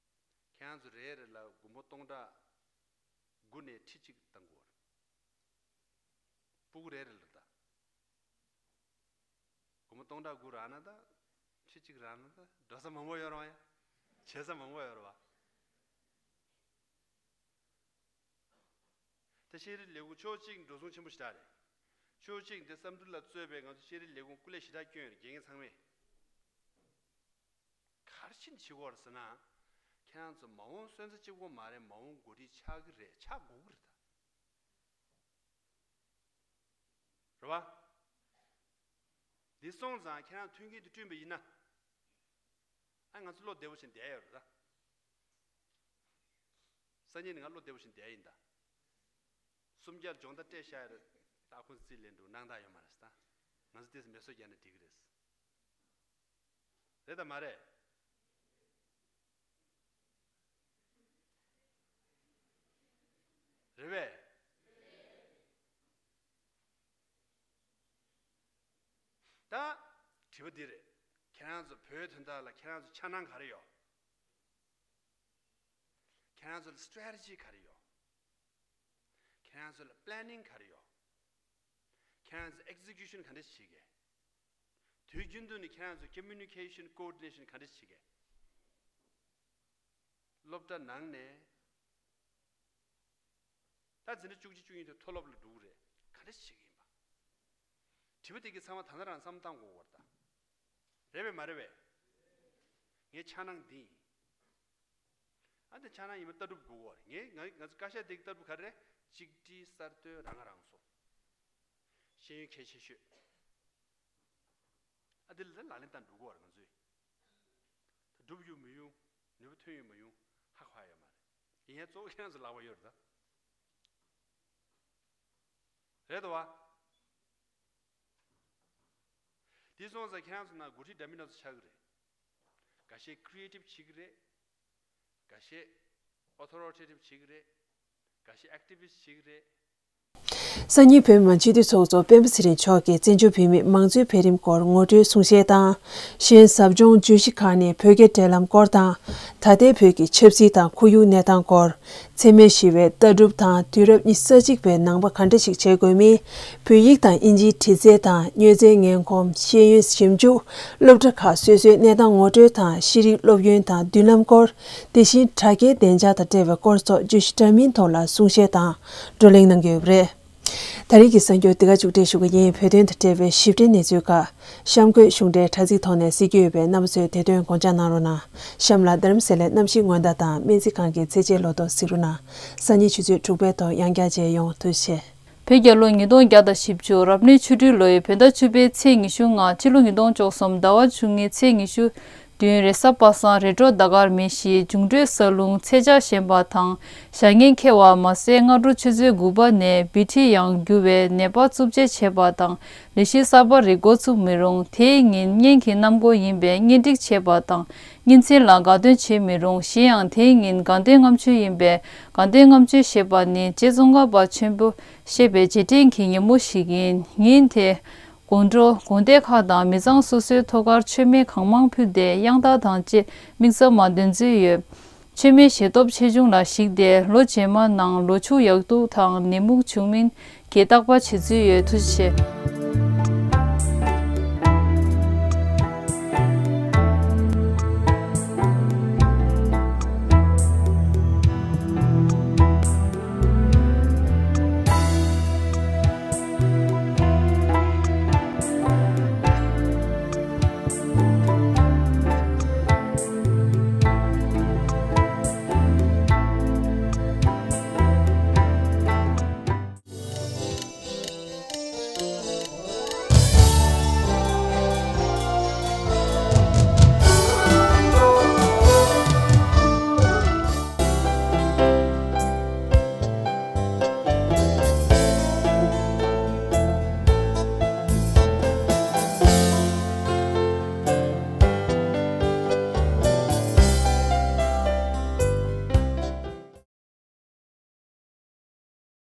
ཁྱེད་རང་ཚོ་རེ་རེ་ལ་སྒོར་མོ་སྟོང་ཕྲག་དགུ་ནས་ཁྲི་གཅིག་བཏང་དགོས་རེད། སྤུ་གུ་རེ་རེ་ལ་ད། སྒོར་མོ་སྟོང་ཕྲག་དགུ་རག་ན་ད། ཁྲི་གཅིག་རག་ན་ད། འགྲོ་ས་མང་པོ་ཡོད་རེད་བ་ཡ། བྱེད་ས་མང་པོ་ཡོད་རེད་བ། ད་ཤེས་རིག་ལས་ཁུངས་ཕྱོགས་གཅིག་འགྲོ་སོང་ཆེན་པོ་ཞེ་དྲག་རེད། ཕྱོགས་གཅིག་འདི་བསམ་འགྲུབ་ལགས་གཙོས་པའི་ང་ཚོ་ཤེས་རིག་ལས་ཁུངས་སྐུ་ལས་ཞེ་དྲག་བསྐྱོན་ཡོད་རེད། དགེ་རྒན་ཚང་མས། ག་རེ་བྱས་ནས་བྱེད་དགོས་རེད་ཟེར་ན། ཁྱེད་རང་ཚོ་མ་འོངས་སོན་རྩ་གཅིག་པོ་མ་རེད། མ་འོངས་འགོ་ཁྲིད་ཆགས་ཀྱི་རེད། ཆགས་དགོས་ཀྱི་རེད་ད། རེད་བ། འདི་སོང་ཙང་ཁྱེད་རང་མཐུན་རྐྱེན་དེ་བསྐྲུན་པ་ཡིན་ན། ཨ་ང་ཚོ་བློ་བདེ་པོ་བྱས་བསྡད་ཡོད་རེད་ད། སང་ཉིན་ནས་ང་བློ་བདེ་པོ་བྱས་བསྡད་ཡིན་ད། སུམ་བརྒྱ་སྦྱོང་བརྡར་སྤྲད་བཞག་ཡོད་རེད། ད་ཁོ་ཚོ་རྩིས་ལེན་འགྲོ་གནང་སྟངས་ཡོད་མ་རེད་ད། ང་ཚོ་དེ་ཚོ་མེ་སོར་རྒྱག་ན་འགྲིག་གི་རེད། རེད་དམ་མ་རེད། རེད་པས། ད་དྲི་བ་འདི་རེད། ཁྱེད་རང་ཚོ་བོད་དོན་དག་ལ་ཁྱེད་རང་ཚོ་འཆར་སྣང་ག་རེ་ཡོད། ཁྱེད་རང་ཚོ་ལ་སི་ཊེ་རེ་ཊི་ཇི་ག་རེ་ཡོད། ཁྱེད་རང་ཚོ་ལ་པི་ལེ་ནིང་ག་རེ་ཡོད། ཁྱེད་རང་ཚོ་ཨེག་ཛི་ཀིའུ་ཤན་ག་འདྲ་བྱེད་ཀྱི། དུས་རྒྱུན་དུ་ནི་ཁྱེད་རང་ཚོ་ཀོ་མུ་ནི་ཀེ་ཤན་ཀོ་ཨོར་ཌི་ནེ་ཤན་ག་འདྲ་བྱེད་ཀྱི། སློབ་གྲྭ་ནང་ནས་ད་འཛིན་གྲྭ་བཅུ་གཅིག་བཅུ་གཉིས་དེ་མཐོ་སློབ་ལ་འགྲོ་གི་རེད། ག་འདྲ་བྱེད་ཀྱི་ཡིན་པ། དྲི་བ་དེ་གི་ཚང་མ་ད་ལྟ་རང་བསམ་བློ་བཏང་དགོས་པ་རེད་ད། རེད་པས་མ་རེད་པས། ངའི་འཆར་སྣང་འདི་ཡིན། ཨ་འདི་འཆར་སྣང་ཡིན་པ་ལྟ་གྲུབ་དགོས་ཀྱི་ཡོད་རེད། ངས་ང་ང་ཚོ་བཀའ་ཤག་འདི་གི་ལྟ་གྲུབ་ག་རེ་རེད། གཅིག་སྒྲིལ་གསར་གཏོད་རང་ང་རང་སོ། ཤེས་ཡོན་གལ་ཆེ་ཤོས། ཨ་འདི་ལ་ལག་ལེན་བསྟར་འགྲོ་གི་ཡོད་རེད་ང་ཚོས། ད་སྒྲུབ་ཡོང་མི་ཡོང་། ནུས་པ་ཐོན་ཡོང་མ་ཡོང་ཧ་གོ་ཡ་ཡོད་མ་རེད། ཡིན་ཡང་གཙོ་བོ་ཁྱེད་རང་ཚོ་ལག་པ་ཡོད་རེད་ད། རེད་དོ་བ། དེ་སོང་ཙང་ཁྱེད་རང་ཚོ་ནང་འགོ་ཁྲིད་འདྲ་མིན་སྣ་ཚོགས་ཆགས་ཀྱི་རེད། འགའ་ཤས་ཀི་རི་ཨེ་ཊིབ་བྱེད་ཀྱི་རེད། འགའ་ཤས་ཨོ་ཐོ་རི་ཊེ་ཊིབ་བྱེད་ཀྱི་རེད། འགའ་ཤས་ཨེག་ཊི་བི་སི་ཊི་བྱེད་ཀྱི་རེད། སང་ཉིན་བོད་མི་མང་སྤྱི་འཐུས་ཚོགས་གཙོ་སྤེན་པ་ཚེ་རིང་མཆོག་གིས་བཙན་བྱོལ་བོད་མིའི་མང་གཙོའི་འཕེལ་རིམ་སྐོར་ངོ་སྤྲོད་གསུང་བཤད་དང་། གཞན་ཟབ་སྦྱོང་བརྗོད་གཞི་ཁག་ནས་བོད་རྒྱ་འབྲེལ་ལམ་སྐོར་དང་། ད་ལྟའི་བོད་ཀྱི་ཆབ་སྲིད་དང་ཁོར་ཡུག་གནས་སྟངས་སྐོར། འཚེ་མེད་ཞི་བའི་ལྟ་གྲུབ་དང་དུས་རབས་ཉི་ཤུ་རྩ་གཅིག་པའི་ནང་པ་ག་འདྲ་ཞིག་བྱེད་དགོས་མིན། བོད་ཡིག་དང་དབྱིན་ཇིའི་འབྲི་རྩལ་དང་མྱོས་རྫས་ངན་གོམས། ཤེས་ཡོན་ཞིབ་འཇུག་སློབ་གྲྭ་ཁག་སོ་སོའི་གནས་སྟངས་ངོ་སྤྲོད་དང་ཤེས་རིག་སློབ་ཡོན་དང་མདུན་ལམ་སྐོར། དེ་བཞིན་དྲ་རྒྱའི་བདེ་འཇགས་དང་འབྲེལ་བའི་སྐོར་སོགས་བརྗོད་གཞི་འདྲ་མིན་ཐོག་ལ་གསུང་བཤད་དང་བགྲོ་གླེང་གནང་གི་ཡོད་པ་རེད། ད་རེས་ཀྱི་གསར་འགྱུར་འདི་ག་མཇུག་སྒྲིལ་ཞུ་གི་ཡིན། བོད་དོན་དང་འབྲེལ་བའི་ཞིབ་ཕྲའི་གནས་ཚུལ་ཁག་གཤམ་འཁོད་གཞུང་འབྲེལ་དྲ་ཚིགས་ཐོག་ནས་གཟིགས་རྒྱུ་ཡོད་པས་རྣམ་པ་ཚོས་དེ་དོན་དགོངས་འཇགས་གནང་རོགས་གནང་། གཤམ་ལ་རྡ་རམ་ས་ལའི་གནམ་གཤིས་སྔོན་བརྡ་དང་སྨན་རྩིས་ཁང་གི་ཚེས་ཆའི་ལོ་ཐོ་གཟིགས་རོགས་གནང་། སང་ཉིན་ཆུ་ཚོད་དྲུག་པའི་ཐོག་ཡང་བསྐྱར་མཇལ་ཡོང་། ཐུགས་རྗེ་ཆེ། བོད་རྒྱལ་ལོ་ཉིས་སྟོང་བརྒྱ་དང་བཞི་བཅུ། རབ་གནས་ཆུ་སྦྲུལ་ལོའི་བོད་ཟླ་བཅུ་པའི་ཚེས་ཉི་ཤུ་ལྔ། ཕྱི་ལོ་ཉིས་སྟོང་བཅུ་གསུམ་ཟླ་བ་བཅུ་གཉིས་ཚེས་ཉི་ཤུ་བདུན། རེས་གཟའ་པ་སངས། རེས་གྲོལ་ཟླ་སྐར་མེ་བཞི། འབྱུང་འཕྲོད་གསར་རླུང་ཚེས་ཆ་ཞན་པ་དང་བཞག་ཉེན་ཁེ་བ་མ་ཟད། སྔ་དྲོ་ཆུ་ཚོད་དགུ་པ་ནས་བི་ཊི་ཡང་འགྱུར་བའི་ནད་པ་བཙུགས་ཆད་བྱས་པ་དང་། ལས་གཞི་གསར་པ་རིགས་འགོ་ཚུགས་མི་རུང་། དེའི་ཉིན་གཉེན་གྱི་གནམ་སྒོ་ཡིན་པས་གཉེན་སྒྲིག་བྱས་པ་དང་། གཉེན་ཚན་ལ་དགའ་སྟོན་བྱེད་མི་རུང་། གཞན་ཡང་དེའི་ཉིན་དགའ་སྟོན་ལྔ་མཆོད་ཡིན་པས་དགའ་སྟོན་ལྔ་མཆོད་ཞེས་པ་ནི་རྗེ་ཙོང་ཁ་པ་ཆེན་པོས་བཤད་པའི་རྗེས་དྲན་གྱི་ཉིན་མོ་ཞིག་ཡིན། ཉིན་དེ། དགོང་དྲོ་དགོན་སྡེ་ཁག་དང་མི་ཚང་སོ་སོའི་ཐོག་ཁར་མཆོད་མེ་གང་མང་ཕུལ་ཏེ་དབྱངས་རྟ་དང་བཅས་དམིགས་བརྩེ་མ་འདོན་རྩིས་ཡོད། མཆོད་མེ་ཞལ་སྟོབས་ཆེ་ཆུང་ལ་གཞིགས་ཏེ་ལོ་རྗེས་མ་ནང་ལོ་ཕྱུགས་ཡག་སྡུག་དང་ནད་མུག་བྱུང་མིན་གྱི་བརྟག་པ་བྱེད་རྩིས་ཡོད། ཐུགས་རྗེ་ཆེ།